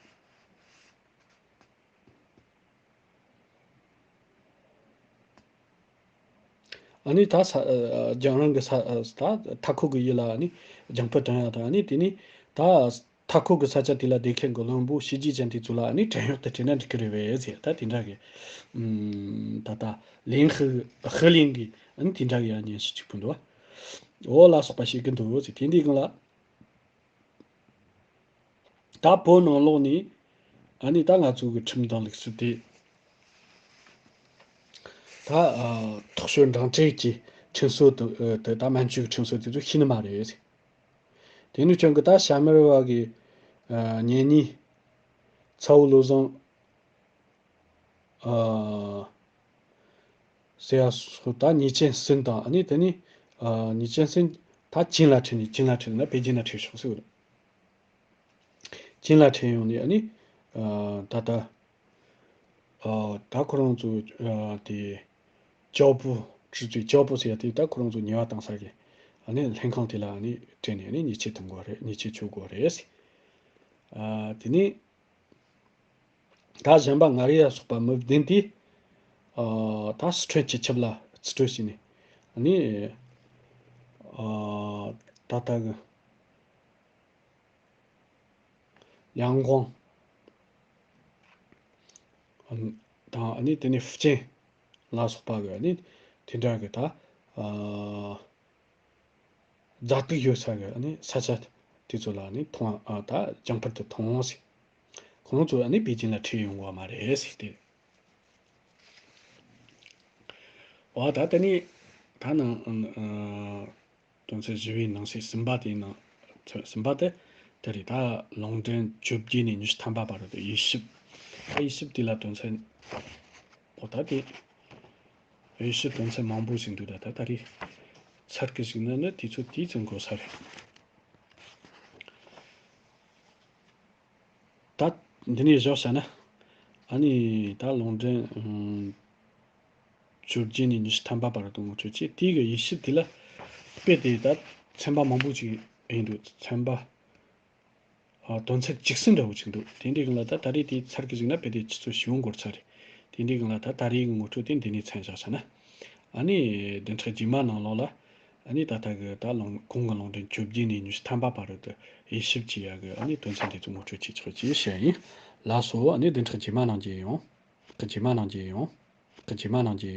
ཨ་ནི་ད་ས་ཨ། རྒྱང་རིང་གི་ས་ཨ། ད་མཐའ་འཁོར་གི་ཡུལ་ལ་ཨ་ནི་རྒྱང་འཕུར་བཏང་ཡ་དང་། ཨ་ནི་དེ་ནས་ད་མཐའ་འཁོར་གི་ས་ཆ་དེ་ལ་བསྡད་མཁན་གི་བློན་པོ་ཞི་རྒྱས་ཅན་དེ་ཚོ་ལ་ཨ་ནི་བྲན་གཡོག་ཏུ་སྤྲད་ན་འགྲིག་གི་རེད་པས་ཟེར། ད་དེ་འདྲ་གི་ཨམ། ད་ད་ལན་ཧི་ཧི་ལན་གི་ཨ་ནི་དེ་འདྲ་གི་ཡང་སྙན་ཞུ་གཅིག་ཕུལ་འདུག་འོ་ལ་སོགས་པ་བྱེད་ཀྱི་འདུག་ཟེར། དེ་འདི་སྒང་ལ། ད་བོད་ནང་ལོགས་ནས་ཨ་ནི་ད་ང་ཚོ་གི་ཁྲིམས་དང་ལུགས་སྲོལ་དེ་ད་ཨ། ཐག་གཅོད་འགྲིམ་འགྲུལ་གྱི་ཁྲིམས་སྲོལ་དེ་དེ་ད་སྨན་བཅོས་ཀྱི་ཁྲིམས་སྲོལ་དེ་ཚོ་ཤེས་ནི་མ་རེད། དེ་ནས་ཁྱོད་ཀྱི་ད་བྱ་མེད་པ་གི་ཨ། གཉེན་ཉེ་ཚ་བོ་བློ་བཟང་ཨ། ཟེར་ཡ་སོགས་ད་ཉེས་ཅན་ཟིན་དང་། ཨ་ནི་དེ་ནི་ཨ། ཉེས་ཅན་ཟིན་ད་ཅིན་ལ་ཁྲིད་ནས། ཅིན་ལ་ཁྲིད་ན་པེ་ཅིན་ལ་ཁྲིད་ཤོག་ཟེར་བ་རེད། ཅིན་ལ་ཁྲིད་ཡོང་ནས་ཨ་ནི་ཨ། ད་ལྟ་ཨ། ད་ཁོ་རང་ཚོ་ཨ། དེ་ཅའོ་པུ། ཀྲི་ཙུའི་ཅའོ་པུ་ཟེར་ཡ་དེ་ད་ཁོ་རང་ཚོ་ཉེས་པ་བཏང་ས་གི་ཨ་ནི་ལྷན་ཁང་དེ་ལ་ཨ་ནི་སྤྲད་ནས་ཨ་ནི་ཉེས་ཆད་གཏོང་དགོས་རེད། ཉེས་ཆད་གཅོད་དགོས་རེད། ཨ། དེ་ནས། ད་གཞན་པ་མངའ་རིས་ལ་སོགས་པ་མི་བདུན་དེ་ཨ། ད་སི་ཁྲོན་སྤྱི་ཁྱབ་ལ་རྩིས་སྤྲོད་བྱས་ནས་ཨ་ནི་ཨ། ད་ལྟ་གི་ཡང་ཀོང་དང་། ཨ་ནི་དེ་ནས་ཧྥུ་ཅན་ལ་སོགས་པ་གི་ཨ་ནི་དེ་འདྲ་གི་ད་ཨ། རྫ་སྟེང་ཡོད་ས་གི་ཨ་ནི་ས་ཆ་དེ་ཚོ་ལ་ཨ་ནི་ཐོང་ཨ། ད་རྒྱང་འཕུར་དུ་ཐོང་ཟེར། ཁོང་ཚོ་ཨ་ནི་པེ་ཅིན་ལ་ཁྲིད་ཡོང་དགོས་མ་རེད་ཟེར་ཏེ། འོ་ད་དེ་ནི་ད་ནང་ཨ། དོན་ཚན་བཞི་པའི་ནང་གསེས་གསུམ་པ་དེའི་ནང་། གསུམ་པ་དེ་དེ་རེད། ད་ལུང་འདྲེན་བཅོ་བརྒྱད་ནས་ཉི་ཤུ་ཐམ་པ་བར་དུ་དབྱེ་ཞིབ། ད་དབྱེ་ཞིབ་དེ་ལ་དོན་ཚན། འོ་ད་དེ། དབྱེ་ཞིབ་དོན་ཚན་མང་པོ་ཞིག་འདུག་ད་ད་ད་རེས་ཚར་གི་ཞིག་ན་ནི་དུས་ཚོད་དེའི་ཚོད་འགོར་ས་རེད། ད་འདི་ནས་བཞག་བྱས་ན། ཨ་ནི་ད་ལུང་འདྲེན་ཨམ། བཅོ་བརྒྱད་ནས་ཉི་ཤུ་ཐམ་པ་བར་དུ་ངོ་སྤྲོད་བྱས། དེའི་གི་དབྱེ་ཞིབ་དེ་ལ་དཔེ་དེ་ད་ཚན་པ་མང་པོ་ཞིག་ཡིན་འདུག་ཚན་པ། ཨ། དོན་ཚན་བཅུ་གསུམ་འདྲ་བོ་ཅིག་འདུག་དེ་འདྲའི་སྒང་ལ་ད་ད་རེས་དེ་ཚར་གི་ཞིག་ན་དཔེ་དེ་ཆུ་ཚོད་བཞི་བོ་འགོར་ཚར་རེད། དེ་འདྲའི་སྒང་ལ་ད་ད་རེས་ཀྱི་ངོ་སྤྲོད་དེ་འདི་ནས་མཚམས་བཞག་བྱས་ན། ཨ་ནི་བདུན་ཕྲག་རྗེས་མ་ནང་ལོགས་ལ་ཨ་ནི་ད་ལྟ་གི་ད་ལུང་གོང་གི་ལུང་འདྲེན་བཅོ་བརྒྱད་ནས་ཉི་ཤུ་ཐམ་པ་བར་དུ་དབྱེ་ཞིབ་བྱེད་ཡག་གི་ཨ་ནི་དོན་ཚན་དེ་ཚོ་ངོ་སྤྲོད་བྱེད་ཆོག་ཅེས་བཤད་ཡིན། ལགས་སོ། ཨ་ནི་བདུན་ཕྲག་རྗེས་མ་ནང་མཇལ་ཡོང་། རྗེས་མ་ནང་མཇལ་ཡོང་། རྗེས་མ་ནང་མཇལ་ཡོང་།